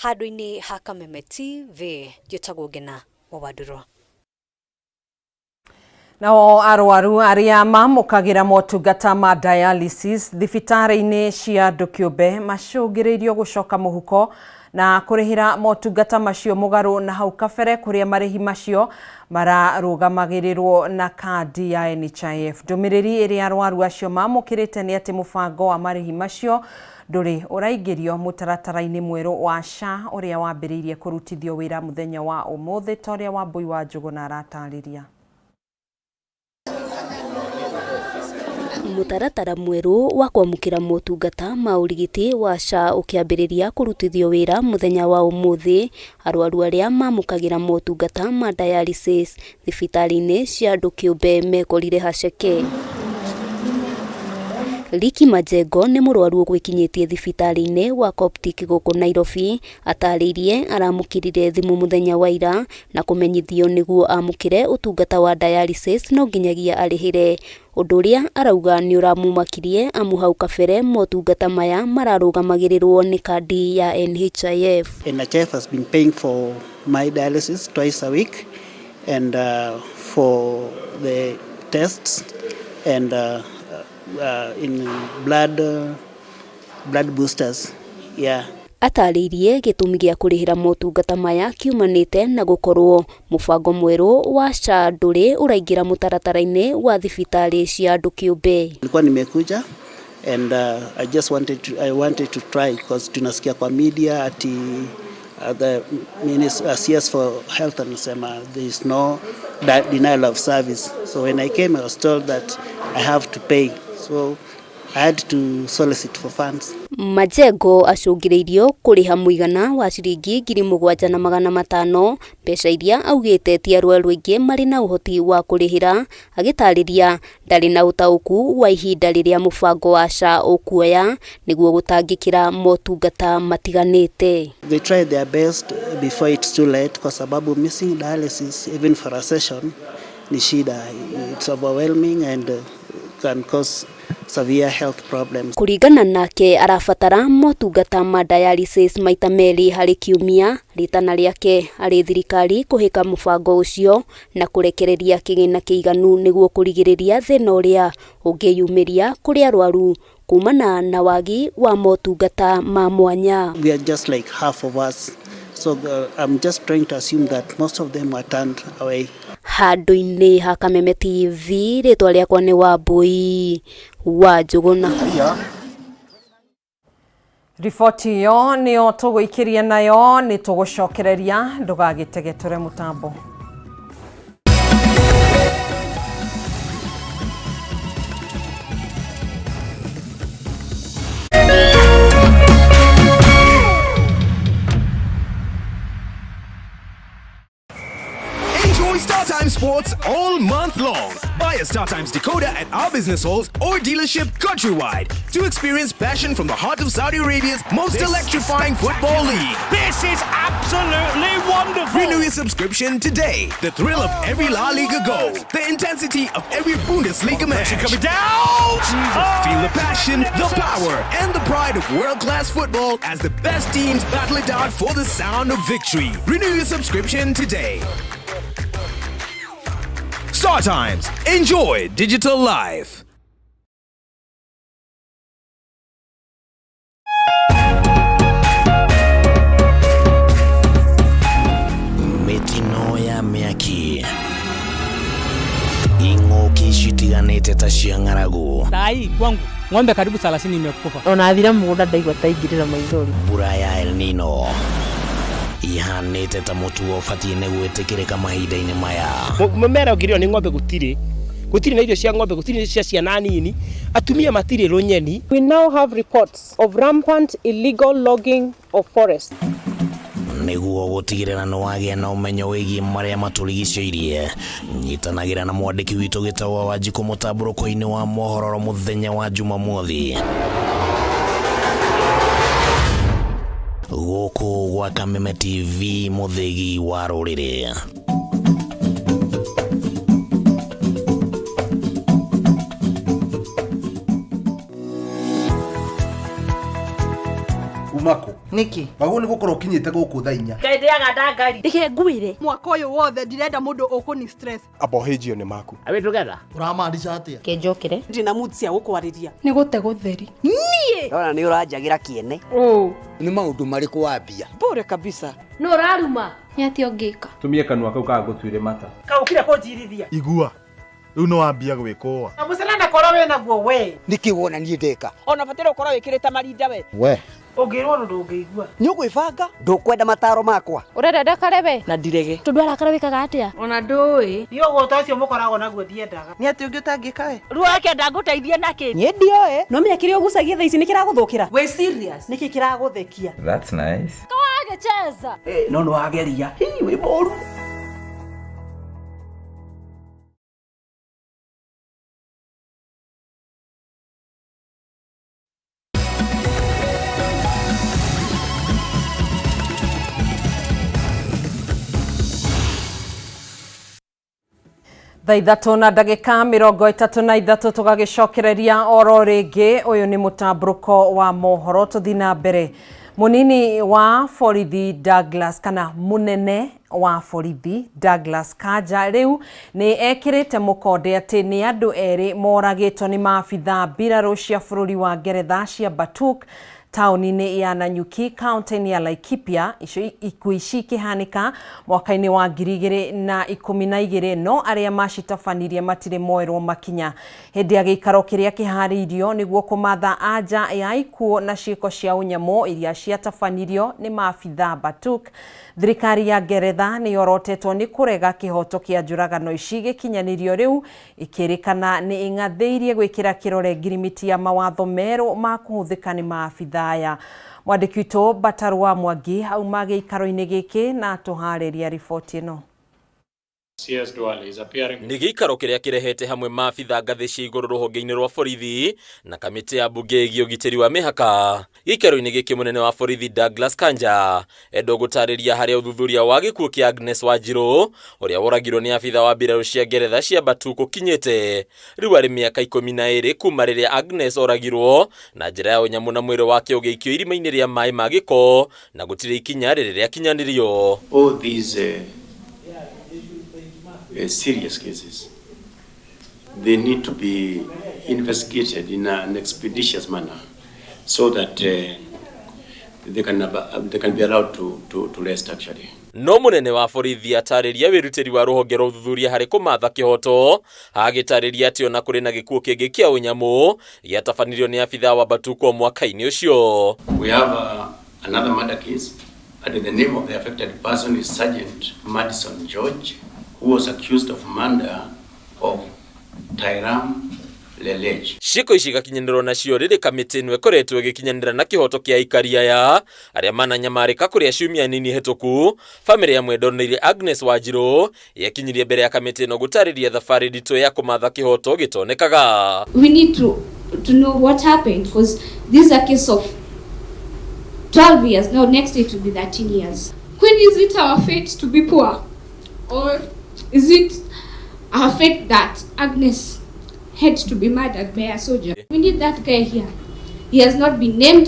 Handũ-inĩ ha Kameme TV, njĩtagwo Ngena wa Wandũrwa. Nao arwaru arĩa mamũkagĩra motungata ma dialysis thibitarĩ-inĩ cia andũ kĩũmbe macũngĩrĩirio gũcoka mũhuko Na kũrĩhĩra motungata macio mũgarũ na hau kabere kũrĩa marĩhi macio mararũgamagĩrĩrwo na kandi ya NHIF. Ndũmĩrĩri ĩrĩa arwaru acio mamũkĩrĩte nĩ atĩ mũbango wa marĩhi macio ndũrĩ ũraingĩrio mũtaratara-inĩ mwerũ wa SHA ũrĩa wambĩrĩirie kũrutithio wĩra mũthenya wa ũmũthĩ ta ũrĩa Wambui wa Njũgũna aratarĩria. Mũtaratara mwerũ wa kwamũkĩra motungata ma ũrigiti wa SHA ũkĩambĩrĩria kũrutithio wĩra mũthenya wa ũmũthĩ, arwaru arĩa mamũkagĩra motungata ma dialysis thibitarĩ-inĩ cia andũ kĩũmbe mekorire haceke. Ricky Majengo nĩ mũrwaru ũgwĩkinyĩtie thibitarĩ-inĩ wa Coptic gũkũ Nairobi, atarĩirie aramũkĩrire thimũ mũthenya wa ira na kũmenyithio nĩguo amũkĩre ũtungata wa dialysis no nginyagia arĩhĩre, ũndũ ũrĩa arauga nĩ ũramũmakirie amu hau kabere motungata maya mararũgamagĩrĩrwo nĩ kandi ya NHIF. NHIF has been paying for my dialysis twice a week and for the tests and in blood boosters. Yeah. Atarĩirie gĩtũmi gĩa kũrĩhĩra motungata maya kiumanĩte na gũkorwo mũbango mwerũ wa SHA ndũrĩ ũraingĩra mũtaratara-inĩ wa thibitarĩ cia andũ kĩũmbe. Nilikuwa nimekuja and I wanted to try because tunasikia kwa media ati the minister, CS for health anasema there is no denial of service. So when I came I was told that I have to pay. So I had to solicit for funds. Majengo acũngĩrĩirio kũrĩha mũigana wa ciringi 7,500 mbeca iria augĩte ti arwaru aingĩ marĩ na ũhoti wa kũrĩhĩra, agĩtarĩria ndarĩ na ũtaũku wa ihinda rĩrĩa mũbango wa SHA ũkuoya nĩguo gũtangĩkĩra motungata matiganĩte. They try their best before it's too late kwa sababu missing dialysis even for a session ni shida. It's overwhelming and can cause severe health problems. Kũringana nake arabatara motungata ma dialysis maita merĩ harĩ kiumia, rĩtana rĩake arĩ thirikari kũhĩka mũbango ũcio na kũrekereria kĩgĩna kĩiganu nĩguo kũrigĩrĩria thĩna ũrĩa ũngĩyumĩria kũrĩ arwaru kumana na wagi wa motungata ma mwanya. We are just like half of us. So I'm just trying to assume that most of them were turned away. Handũ-inĩ ha Kameme TV, rĩtwa rĩakwa nĩ Wambui wa Njũgũna. Riboti ĩyo nĩyo tũgũikĩria nayo, nĩ tũgũcokereria, ndũgagĩtege tũre mũtambo. Enjoy StarTimes Sports all month long. Buy a StarTimes decoder at our business halls or dealership countrywide to experience passion from the heart of Saudi Arabia's most This is electrifying football league. This is absolutely wonderful. Renew your subscription today. The thrill of every La Liga goal, the intensity of every Bundesliga match. Coming down. Feel the passion, the power, and the pride of world-class football as the best teams battle it out for the sound of victory. Renew your subscription today. Star Times. Enjoy digital life. Mĩtino ya mĩaki, ing'ũki citiganĩte ta cia ng'aragu, Sai kwangu ng'ombe karibu 30 imekufa. Ona thira mũgũnda ndaigua ta ingĩrĩra maithori. Mbura ya El Nino ihanĩte ta mũtugo ũbatiĩ nĩ gwĩtĩkĩrĩka mahinda-inĩ maya. Mũmera ũngĩrĩo nĩ ng'ombe gũtirĩ, gũtirĩ na irio cia ng'ombe, gũtirĩ cia ciana nini, atumia matirĩ rũnyeni. We now have reports of rampant illegal logging of forests. Nĩguo gũtigĩrĩra nĩ wagĩa na ũmenyo wĩgiĩ marĩa matũrigicĩirie, nyitanagĩra na mwandĩki witũ Gĩtaũ wa Wanjikũ mũtambũrũko-inĩ wa mohoro mũthenya wa Jumamothi. Gũkũ gwa Kameme TV, mũthĩgi wa rũrĩrĩ. Umako Niki? Waguo nĩ gũkorwo ũkinyĩte gũkũ thaa 4. Ngai ndĩaga ndangari. Reke ngwĩre mwaka ũyũ wothe ndirenda mũndũ ũkũni stress. Abohĩjio nĩ maku. Are we together? Ũramaanisha atĩa? Kenjokere. Ndina mood cia gũkwarĩria. Nĩ gũte gũtheri. Niĩ Nĩkĩ? Ndona nĩ ũranjagĩra kĩene. Nĩ maũndũ marĩkũ wambia? Bure kabisa. Nũ ũraruma? Nĩ atĩa ũngĩka? Tumie kanua kau kagũtuire mata. Kaũkire kũnjirithia. Igua. Rĩu nĩ wambia gwĩkũa. Na mũcenana korwo wĩ naguo we. Nĩkĩ wona niĩ ndeka? Ona bataire ũkorwo wĩkĩrĩte marinda we. We. Ũngĩrwo ũndũ ndũngĩigua. Nĩ ũgwĩbanga? Ndũkwenda mataro makwa? Ũrenda ndakare we? Na ndirege. Tondũ arakara wĩkaga atĩa? Ona ndũĩ. Niĩ ũgũta ũcio mũkoragwo naguo ndiendaga. Nĩ atĩ ũngĩ ũtangĩka we? Rĩu akenda ngũteithie nakĩ? Niĩ ndioĩ. No menya kĩrĩa ũgucagia thaa ici nĩ kĩragũthũkĩra. Wĩ serious? Nĩkĩ kĩragũthekia? That's nice. Kawagĩcheza. No nĩ wageria. Hii wĩ mũru. Thaa ithatũ na ndagĩka 33 tũgagĩcokereria oro rĩngĩ. Ũyũ nĩ mũtambũrũko wa mohoro. Tũthiĩ na mbere. Mũnini wa borithi Douglas kana mũnene wa borithi Douglas Kanja rĩu nĩ ekĩrĩte mũkonde atĩ nĩ andũ erĩ moragĩtwo nĩ maabitha mbirarũ cia bũrũri wa Ngeretha cia Batuk taũni-inĩ ya Nanyuki kaunti-inĩ ya Laikipia. Icio ikuũ ici ikĩhanĩka mwaka-inĩ wa 2012, no arĩa macitabanirie matirĩ moerwo makinya. Hĩndĩ ya gĩikaro kĩrĩa kĩharĩirio nĩguo kũmatha anja ya ikuũ na ciĩko cia ũnyamũ iria ciatabanirio nĩ maabitha Batuk, thirikari ya Ngeretha nĩ yorotetwo nĩ kũrega kĩhoto kĩa njũragano ici gĩkinyanĩrio, rĩu ĩkĩrĩkana nĩ ĩng'athĩirie gwĩkĩra kĩrore ngirimiti ya mawatho merũ ma kũhũthĩka nĩ maabitha aya. Mwandĩki witũ Bataru wa Mwangi auma gĩikaro-inĩ gĩkĩ na tũharĩria riboti ĩno. CS Duale is appearing. Nĩ gĩikaro kĩrĩa kĩrehete hamwe maabitha ngathĩ cia igũrũ rũhonge-inĩ rwa borithi na kamĩtĩ ya mbunge ĩgiĩ ũgitĩri wa mĩhaka. Gĩikaro-inĩ gĩkĩ mũnene wa borithi Douglas Kanja endwo gũtarĩria harĩa ũthuthuria wa gĩkuũ kĩa Agnes Wanjiru ũrĩa woragirwo nĩ abitha wa mbirarũ cia Ngeretha cia Batuk ũkinyĩte. Rĩu arĩ mĩaka 12 kuma rĩrĩa Agnes oragirwo na njĩra ya ũnyamũ na mwĩrĩ wake ũgĩikio irima-inĩ rĩa maĩ ma gĩko na gũtirĩ ikinya rĩrĩ rĩakinyanĩrio. All these serious cases, they need to be investigated in an expeditious manner so that they can be allowed to rest actually. No mũnene wa borithi atarĩria wĩrutĩri wa rũhonge rwa ũthuthuria harĩ kũmatha kĩhoto, agĩtarĩria atĩ ona kũrĩ na gĩkuũ kĩngĩ kĩa ũnyamũ gĩatabanirio nĩ abitha wa Batuk mwaka-inĩ ũcio. We have another murder case, and the name of the affected person is Sergeant Madison George, who was accused of murder of Tyram Lelej. Ciĩko ici igakinyanĩrwo nacio rĩrĩ kamĩtĩ ĩno ĩkoretwo ĩgĩkinyanĩra na kĩhoto kĩa aikari aya arĩa mananyamarĩka kũrĩa ciumia nini hĩtũku. Bamĩrĩ ya mwendonĩire Agnes Wanjiru yekinyirie mbere ya kamĩtĩ ĩno gũtarĩria thabarĩ nditũ ya kũmatha kĩhoto gĩtonekaga. We need to know what happened, because this is a case of 12 years. Now next year it will be 13 years. When is it our fate to be poor? Or is it our fate that Agnes had to be murdered by a soldier? We need that guy here. He has not been named.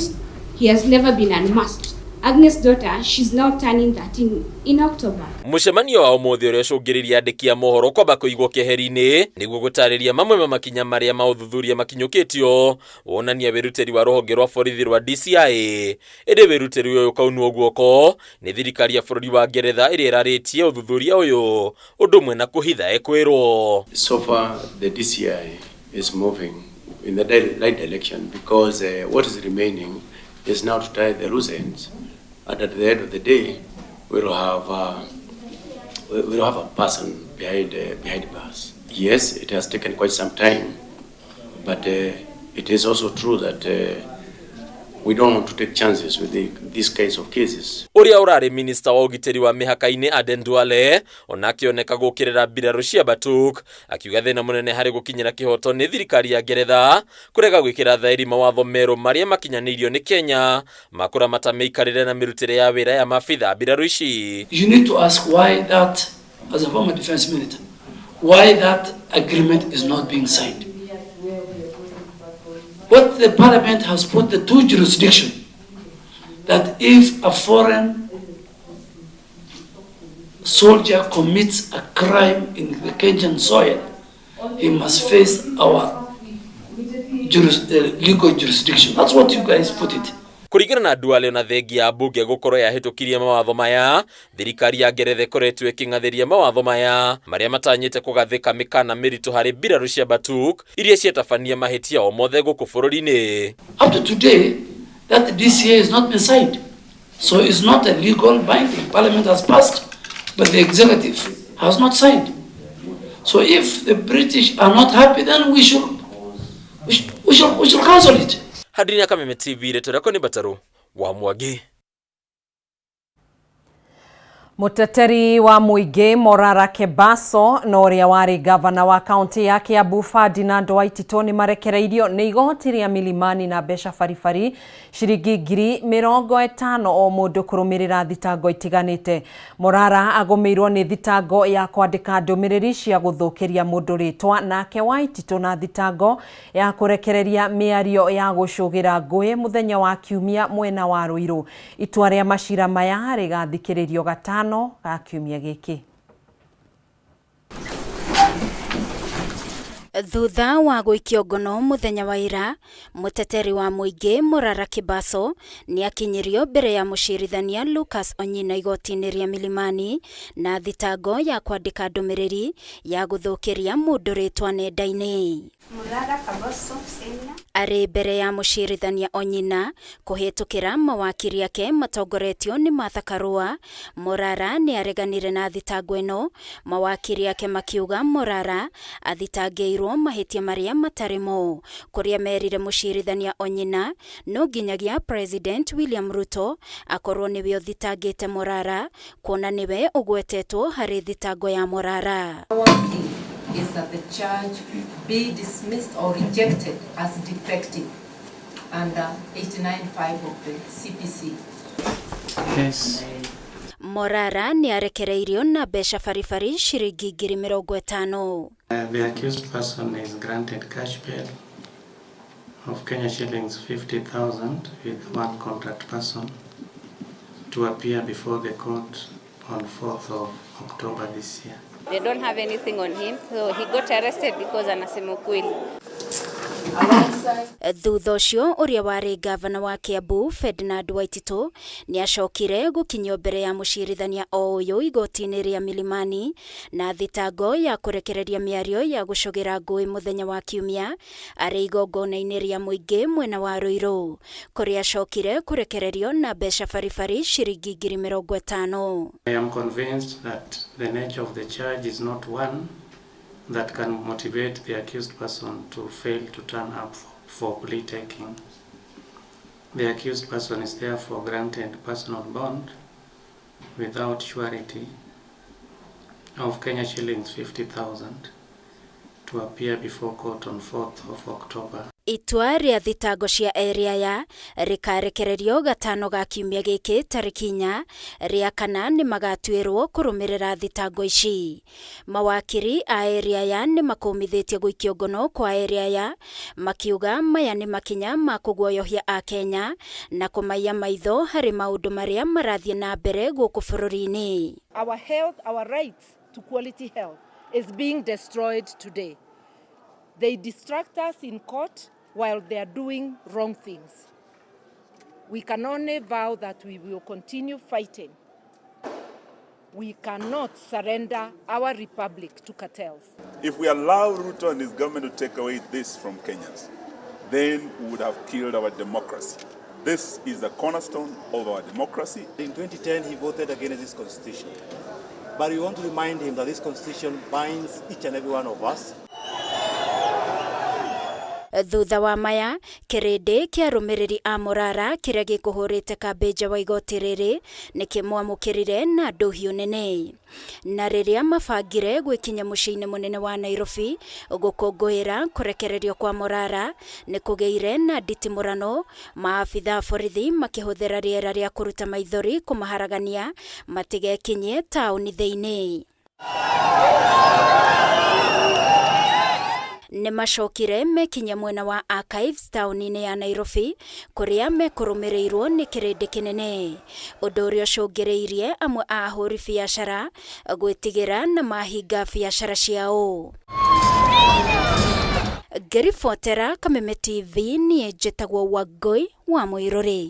He has never been unmasked. Agnes' daughter, she's now turning 13 in October. Mũcemanio wa ũmũthĩ ũrĩa ũcũngĩrĩirie andĩki a mohoro kwamba kũigwo keheri-inĩ nĩguo gũtarĩria mamwe ma makinya marĩa ma ũthuthuria makinyũkĩtio wonania wĩrutĩri wa rũhonge rwa borithi rwa DCI. Ĩndĩ wĩrutĩri ũyũ ũkaunwo guoko nĩ thirikari ya bũrũri wa Ngeretha ĩrĩa ĩrarĩtie ũthuthuria ũyũ ũndũ ũmwe na kũhitha ekwĩrwo. So far the DCI is moving in the right direction because what is remaining is now to tie the loose ends. And at the end of the day, we'll have a person behind bars. Yes, it has taken quite some time, but it is also true that we don't want to take chances with these kinds of cases. Ũrĩa ũrarĩ minista wa ũgitĩri wa mĩhaka-inĩ Aden Duale ona akĩoneka gũkĩrĩra mbirarũ cia Batuk akiuga thĩna mũnene harĩ gũkinyĩra kĩhoto nĩ thirikari ya Ngeretha kũrega gwĩkĩra thaĩri mawatho merũ marĩa makinyanĩirio nĩ Kenya makũramata mĩikarĩre na mĩrutĩre ya wĩra ya maabitha mbirarũ ici. You need to ask why that, as a former defense minister, why that agreement is not being signed. What the parliament has put the two jurisdictions, that if a foreign soldier commits a crime in the Kenyan soil, he must face our legal jurisdiction. That's what you guys put it. Kũringana na Duale, ona thengia ya mbunge gũkorwo yahĩtũkirie mawatho maya, thirikari ya Ngeretha ĩkoretwo ĩkĩng'athĩria mawatho maya marĩa matanyĩte kũgathĩka mĩkana mĩritũ harĩ mbirarũ cia Batuk iria ciatabania mahĩtia o mothe gũkũ bũrũri-inĩ. Up to today, that DCA has not been signed. So it's not a legal binding. Parliament has passed, but the executive has not signed. So if the British are not happy, then we should cancel it. Handini ya Kameme TV, rĩtwa rĩakwa nĩ Mbatarũ wa Mwangi. Mũteteri wa mũingĩ Morara Kebaso na ũrĩa warĩ gavana wa kaunti ya Kiambu Ferdinand Waititũ nĩ marekereirio nĩ igoti rĩa Milimani na mbeca baribari ciringi 50,000 o mũndũ kũrũmĩrĩra thitango itiganĩte. Morara agũmĩirwo nĩ thitango ya kwandĩka ndũmĩrĩri cia gũthũkĩria mũndũ rĩtwa, nake Waititũ na thitango ya kũrekereria mĩario ya gũcũgĩra ngũĩ mũthenya wa Kiumia mwena wa Ruiru. Itua rĩa macira maya rĩgathikĩrĩrio gatano ga kiumia gĩkĩ. Thutha wa gũikio ngono mũthenya wa ira, mũteteri wa mũingĩ Morara Kebaso nĩ akinyirio mbere ya mũcirithania Lucas Onyina igoti-inĩ rĩa Milimani na thitango ya kwandĩka ndũmĩrĩri ya gũthũkĩria mũndũ rĩtwa nenda-inĩ. Morara Kabaso Senior. Arĩ mbere ya mũcirithania Onyina kũhĩtũkĩra mawakiri ake matongoretio nĩ Martha Karua, Morara nĩ areganire na thitango ĩno, mawakiri ake makiuga Morara athitangĩirwo mahĩtia marĩa matarĩ mo, kũrĩa merire mũcirithania Onyina no nginyagia President William Ruto akorwo nĩwe ũthitangĩte Morara, kuona nĩwe ũgwetetwo harĩ thitango ya Morara. Our plea is that the charge be dismissed or rejected as defective under 89.5 of the CPC. Yes. Morara nĩ arekereirio na mbeca baribari ciringi 50,000. The accused person is granted cash bail of Kenya shillings 50,000 with one contract person to appear before the court on 4th of October this year. They don't have anything on him, so he got arrested because anasema ukweli. Thutha ũcio ũrĩa warĩ gavana wa Kiambu Ferdinand Waititũ nĩ acokire gũkinyio mbere ya mũcirithania o ũyũ igoti-inĩ rĩa Milimani na thitango ya kũrekereria mĩario ya gũcũgĩra ngũĩ mũthenya wa Kiumia arĩ igongona-inĩ rĩa mũingĩ mwena wa Ruiru, kũrĩa acokire kũrekererio na mbeca baribari ciringi 50,000. I am convinced that the nature of the charge is not one that can motivate the accused person to fail to turn up for plea taking. The accused person is therefore granted personal bond without surety of Kenya shillings 50,000 to appear before court on 4th of October. Itua rĩa thitango cia erĩ aya rĩkarekererio gatano ga kiumia gĩkĩ tarĩki 4, rĩa kana nĩ magatuĩrwo kũrũmĩrĩra thitango ici. Mawakiri a erĩ aya nĩ makũmithĩtie gũikio ngono kwa erĩ aya, makiuga maya nĩ makinya ma kũguoyohia Akenya na kũmaiya maitho harĩ maũndũ marĩa marathiĩ na mbere gũkũ bũrũri-inĩ. Our health, our rights to quality health is being destroyed today. They distract us in court while they are doing wrong things. We can only vow that we will continue fighting. We cannot surrender our republic to cartels. If we allow Ruto and his government to take away this from Kenyans, then we would have killed our democracy. This is the cornerstone of our democracy. In 2010, he voted against this constitution. But we want to remind him that this constitution binds each and every one of us. Thutha wa maya, kĩrĩndĩ kĩa arũmĩrĩri a Morara kĩrĩa gĩkũhũrĩte kambĩ nja wa igoti rĩrĩ nĩ kĩmwamũkĩrire na ndũhiũ nene, na rĩrĩa mabangire gwĩkinya mũciĩ-inĩ mũnene wa Nairobi gũkũngũĩra kũrekererio kwa Morara, nĩ kũgĩire na nditimũrano, maabitha a borithi makĩhũthĩra rĩera rĩa kũruta maithori kũmaharagania matigekinyie taũni thĩinĩ. Nĩ macokire mekinyia mwena wa Archives taũni-inĩ ya Nairobi, kũrĩa mekũrũmĩrĩirwo nĩ kĩrĩndĩ kĩnene, ũndũ ũrĩa ũcũngĩrĩirie amwe a ahũri biacara gwĩtigĩra na mahinga biacara ciao. Ngĩribotera Kameme TV niĩ njĩtagwo Wangũi wa Mũirũrĩ.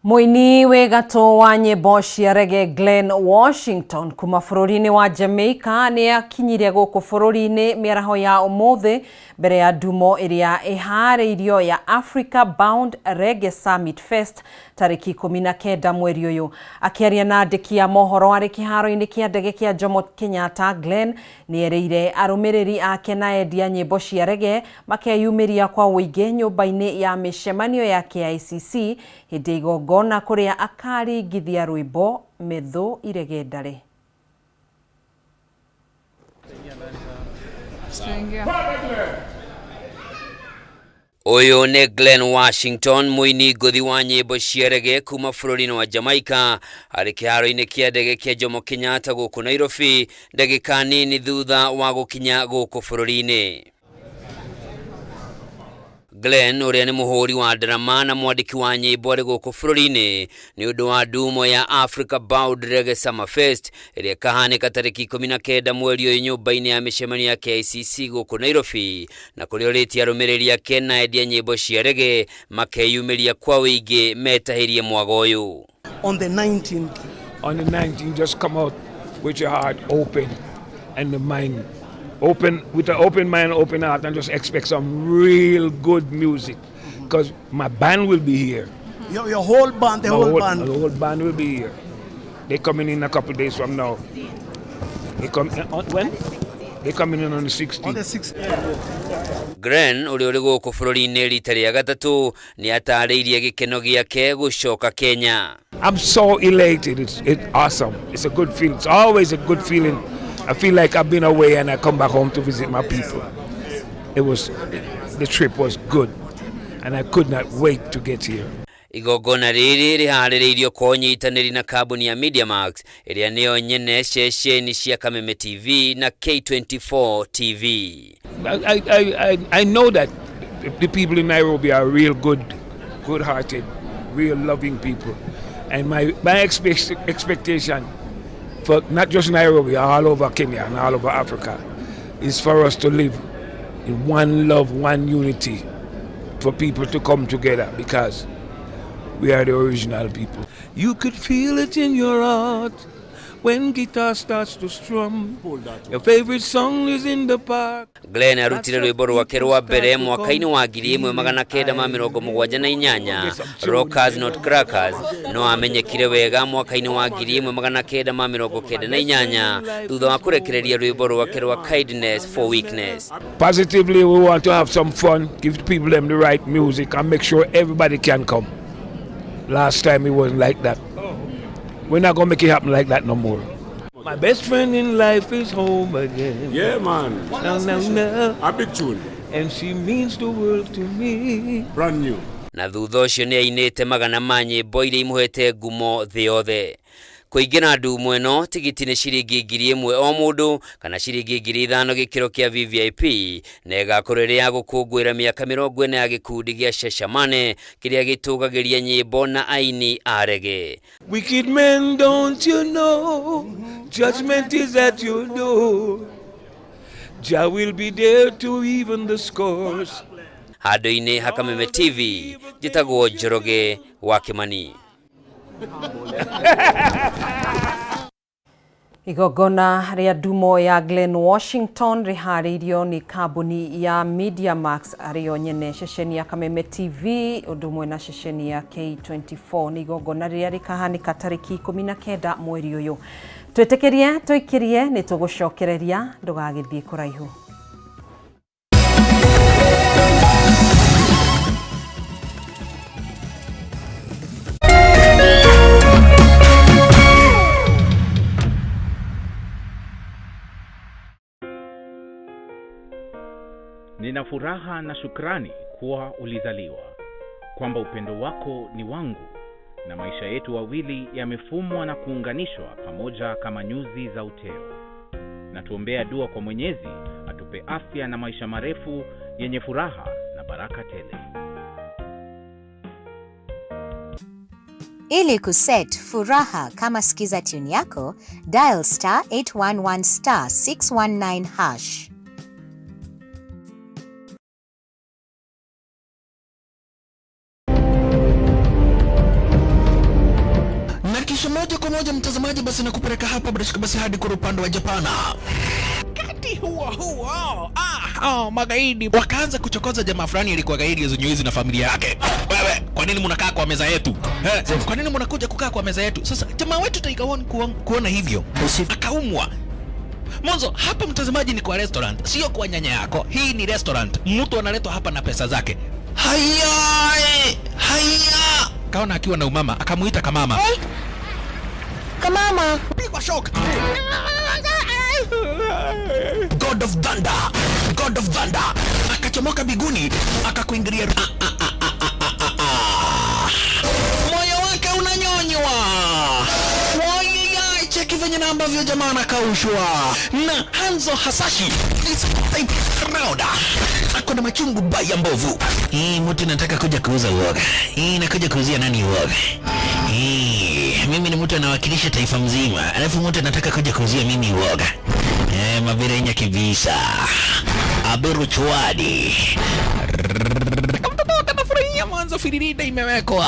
Mũini wĩ gatũ wa nyĩmbo cia reggae Glen Washington kuma bũrũri-inĩ wa Jamaica nĩ akinyire gũkũ bũrũri-inĩ mĩaraho ya ũmũthĩ mbere ya ndumo ĩrĩa ĩharĩirio ya Africa Bound Reggae Summit Fest tarĩki 19 mweri ũyũ. Akĩaria na andĩki a mohoro arĩ kĩharo-inĩ kĩa ndege kĩa Jomo Kenyatta, Glen nĩ erĩire arũmĩrĩri ake na endia nyĩmbo cia reggae makeyumĩria kwa ũingĩ nyũmba-inĩ ya mĩcemanio ya KICC hĩndĩ ya igongona kũrĩa akaringithia rwĩmbo Methũ Iregendare. Ũyũ nĩ Glen Washington, mũini ngũthi wa nyĩmbo cia reggae kuma bũrũri-inĩ wa Jamaica, arĩ kĩharo-inĩ kĩa ndege kĩa Jomo Kenyatta gũkũ Nairobi, ndagĩka nini thutha wa gũkinya gũkũ bũrũri-inĩ. Glen ũrĩa nĩ mũhũri wa ndarama na mwandĩki wa nyĩmbo arĩ gũkũ bũrũri-inĩ nĩ ũndũ wa ndumo ya Africa Bound Reggae Summer Fest ĩrĩa ĩkahanĩka tarĩki 19 mweri ũyũ nyũmba-inĩ ya mĩcemanio ya KICC gũkũ Nairobi, na kũrĩa ũrĩtie arũmĩrĩri ake na endia nyĩmbo cia reggae makeyumĩria kwa ũingĩ metahĩrie mwago ũyũ. On the 19th. On the 19th, just come out with your heart open and the mind open, with an open mind, open heart, and just expect some real good music. Because my band will be here. Your whole band, the My whole band. The whole band will be here. They're coming in a couple days from now. They come on, when? They're coming in on the 16th. On the 16th. Glen ũrĩa ũrĩ gũkũ bũrũri-inĩ rita rĩa gatatũ nĩ atarĩirie gĩkeno gĩake gũcoka Kenya. I'm so elated. It's awesome. It's a good feeling. It's always a good feeling. I feel like I've been away and I come back home to visit my people. The trip was good, and I could not wait to get here. Igongona rĩrĩ rĩharĩrĩirio kwa ũnyitanĩri na kambuni ya Mediamax ĩrĩa nĩyo nyene ceceni cia Kameme TV na K24 TV. I know that the people in Nairobi are real good, good-hearted, real loving people. And my expectation for not just Nairobi, all over Kenya and all over Africa, is for us to live in one love, one unity, for people to come together because we are the original people. You could feel it in your heart when guitar starts to strum. Your favorite song is in the park. Glen arutire rwĩmbo rwake rwa mbere mwaka-inĩ wa 1978 Rockers Not Crackers, no amenyekire wega mwaka-inĩ wa 1998 thutha wa kũrekereria rwĩmbo rwake rwa Kindness for Weakness. Positively, we want to have some fun, give the people them the right music and make sure everybody can come. Last time it wasn't like that. We're not going to make it happen like that no more. My best friend in life is home again. Yeah, man. No, no, no. A big tune. And she means the world to me. Brand new. Na thutha ũcio nĩ ainĩte magana ma nyĩmbo iria imũhete ngumo thĩ yothe. Kũingĩra ndumo ĩno tigiti nĩ ciringi 1,000 o mũndũ kana ciringi 5,000 gĩkĩro kĩa VVIP, na ĩgakorwo ĩrĩ ya gũkũngũĩra mĩaka 40 ya gĩkundi gĩa Shashamane kĩrĩa gĩtũgagĩria nyĩmbo na aini a reggae. Wicked men, don't you know, judgment is at your door. Jah will be there to even the scores. Handũ-inĩ ha Kameme TV, njĩtagwo Njoroge wa Kĩmani. Igongona rĩa ndumo ya Glen Washington rĩharĩirio nĩ kambuni ya Mediamax arĩyo nyene ceceni ya Kameme TV ũndũ ũmwe na ceceni ya K24. Nĩ igongona rĩrĩa rĩkahanĩka tarĩki 19 mweri ũyũ. Twĩtĩkĩrie tũikĩrie nĩ tũgũcokereria, ndũgagĩthiĩ kũraihu. Nina furaha na shukrani kuwa ulizaliwa, kwamba upendo wako ni wangu na maisha yetu wawili yamefumwa na kuunganishwa pamoja kama nyuzi za uteo. Na tuombea dua kwa Mwenyezi atupe afya na maisha marefu yenye furaha na baraka tele. Ili kuset furaha kama skiza tune yako, dial star 811 star 619 hash. moja mtazamaji, basi nakupeleka hapa bila shaka basi hadi kwa upande wa Japana. Wakati huo huo, magaidi wakaanza kuchokoza jamaa fulani alikuwa gaidi ya na familia yake. Wewe, kwa nini mnakaa kwa meza yetu? Kwa nini mnakuja kukaa kwa meza yetu? Sasa jamaa wetu Tiger One kuona hivyo akaumwa. Mwanzo hapa mtazamaji ni kwa restaurant, sio kwa nyanya yako. Hii ni restaurant, mtu analetwa hapa na pesa zake. Haya, haya, kaona akiwa na umama akamuita kamama. Hey. Kamama, pigwa shock. God of Thunder, God of Thunder akachomoka biguni akakuingilia. Moyo wake unanyonywa. Cheki venye na ambavyo jamaa anakaushwa na Hanzo Hasashi this type round ako na machungu baya mbovu. Hii mtu nataka kuja kuuza uoga. Hii nakuja kuuzia nani uoga? Hii mimi ni mtu anawakilisha taifa mzima, alafu mtu anataka kuja kuuzia mimi uoga. Mabirenya kibisa Aberu Chwadi kanafurahia mwanzo, firirida imewekwa.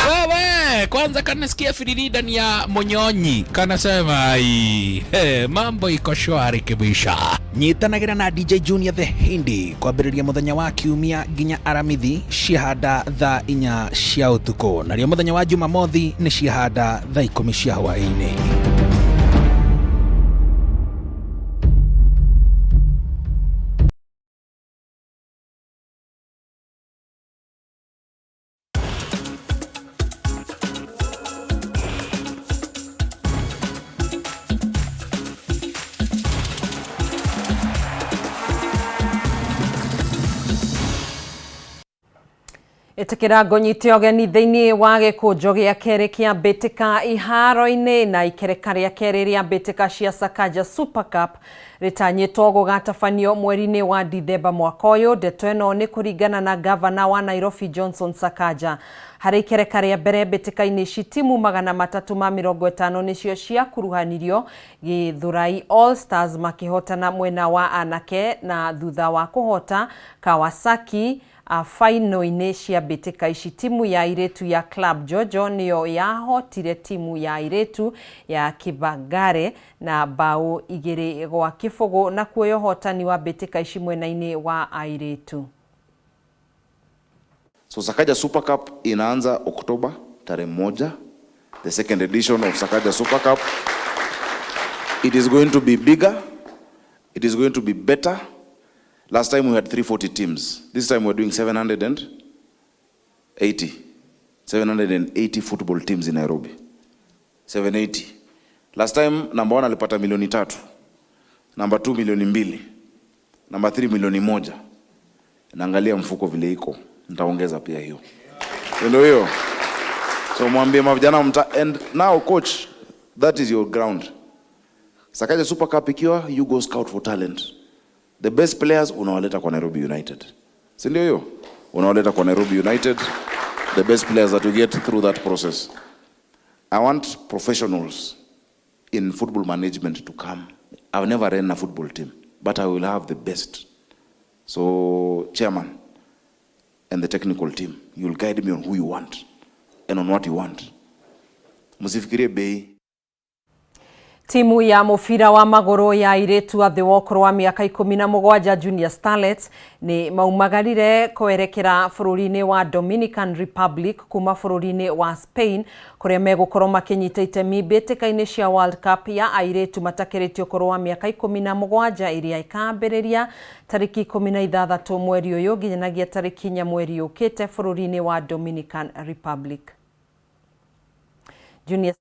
Wewe kwanza kanasikia firirida ni ya Monyonyi, kanasema ai, mambo iko shwari kibisha. Nyitanagira na DJ Junior the Hindi kwambĩrĩria mũthenya wa kiumia nginya aramithi ciahanda thaa 4 cia ũtukũ, narĩo mũthenya wa Jumamothi nĩ ciahanda thaa 10 cia hwaĩ-inĩ. Ĩtĩkĩra ngũnyite ũgeni thĩinĩ wa gĩkũnjo gĩa kerĩ kĩa mbĩtĩka iharo-inĩ na ikereka rĩa kerĩ rĩa mbĩtĩka cia Sakaja Super Cup rĩtanyĩtwo gũgatabanio mweri-inĩ wa Dithemba mwaka ũyũ. Ndeto ĩno nĩ kũringana na gavana wa Nairobi Johnson Sakaja. Harĩ ikereka rĩa mbere mbĩtĩka-inĩ ici timu 350 nĩcio ciakuruhanirio, Githurai All Stars makĩhotana mwena wa anake na thutha wa kũhota Kawasaki faino-inĩ cia mbĩtĩka ici. Timu ya airĩtu ya Club Jojo nĩyo yahotire timu ya airĩtu ya Kibagare na bao 2-0 na kuoya ũhotani wa mbĩtĩka ici mwena-inĩ wa airĩtu. So Sakaja Super Cup inaanza Oktoba tarehe 1, the second edition of Sakaja Super Cup. It is going to be bigger, it is going to be better. Last time we had 340 teams. This time we're doing 780. 780 football teams in Nairobi. 780. Last time number 1 alipata milioni 3. Number 2 milioni 2. Number 3 milioni 1. Naangalia mfuko vile iko, nitaongeza pia hiyo. Ndio hiyo. So mwambie mavijana mta, and now coach, that is your ground. Sakaja Super Cup ikiwa, you go scout for talent. The best players unawaleta kwa Nairobi United. Si ndio hiyo? Unawaleta kwa Nairobi United, the best players that you get through that process. I want professionals in football management to come. I've never ran a football team, but I will have the best. So, chairman and the technical team, you'll guide me on who you want and on what you want. Msifikirie bei. Timu ya mũbira wa magũrũ ya airĩtu a thĩ wa ũkũrũ wa mĩaka 17 Junior Starlets nĩ maumagarire kwerekera bũrũri-inĩ wa Dominican Republic kuma bũrũri-inĩ wa Spain kũrĩa megũkorwo makĩnyita itemi mbĩtĩka-inĩ cia World Cup ya airĩtu matakĩrĩtie ũkũrũ wa mĩaka 17 ĩrĩa ĩkambĩrĩria tarĩki 16 mweri ũyũ nginyagia tarĩki 4 mweri ũkĩte bũrũri-inĩ wa Dominican Republic. Junior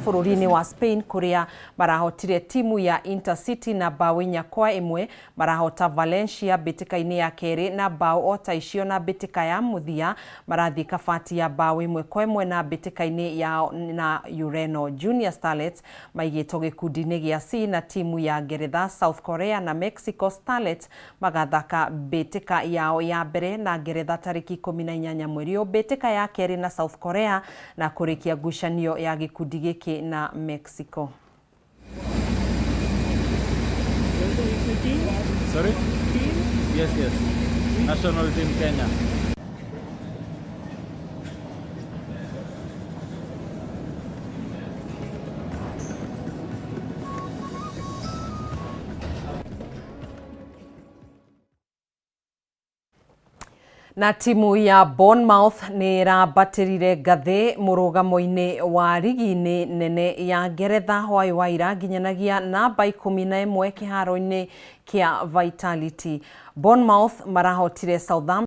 bũrũri-inĩ wa Spain kũrĩa marahotire timu ya Intercity na bao 4-1, marahota Valencia mbĩtĩka-inĩ ya kerĩ na bao o ta icio, na mbĩtĩka ya mũthia marathiĩ kabati ya bao 1-1 na mbĩtĩka-inĩ yao na Ureno. Junior Starlets maigĩtwo gĩkundi-inĩ gĩa C na timu ya Ngeretha, South Korea na Mexico. Starlets magathaka mbĩtĩka yao ya mbere na Ngeretha tarĩki 18 mweri ũyũ, mbĩtĩka ya kerĩ na South Korea na kũrĩkia ngucanio ya gĩkundi gĩkĩ na Mexico. Sorry? Team? Yes, yes. National team Kenya. Na timu ya Bournemouth nĩ ĩrambatĩrire ngathĩ mũrũgamo-inĩ wa rigi-inĩ nene ya Ngeretha hwaĩ wa ira nginyanagia namba 11 kĩharo-inĩ kĩa Vitality. Bournemouth marahotire Southampton.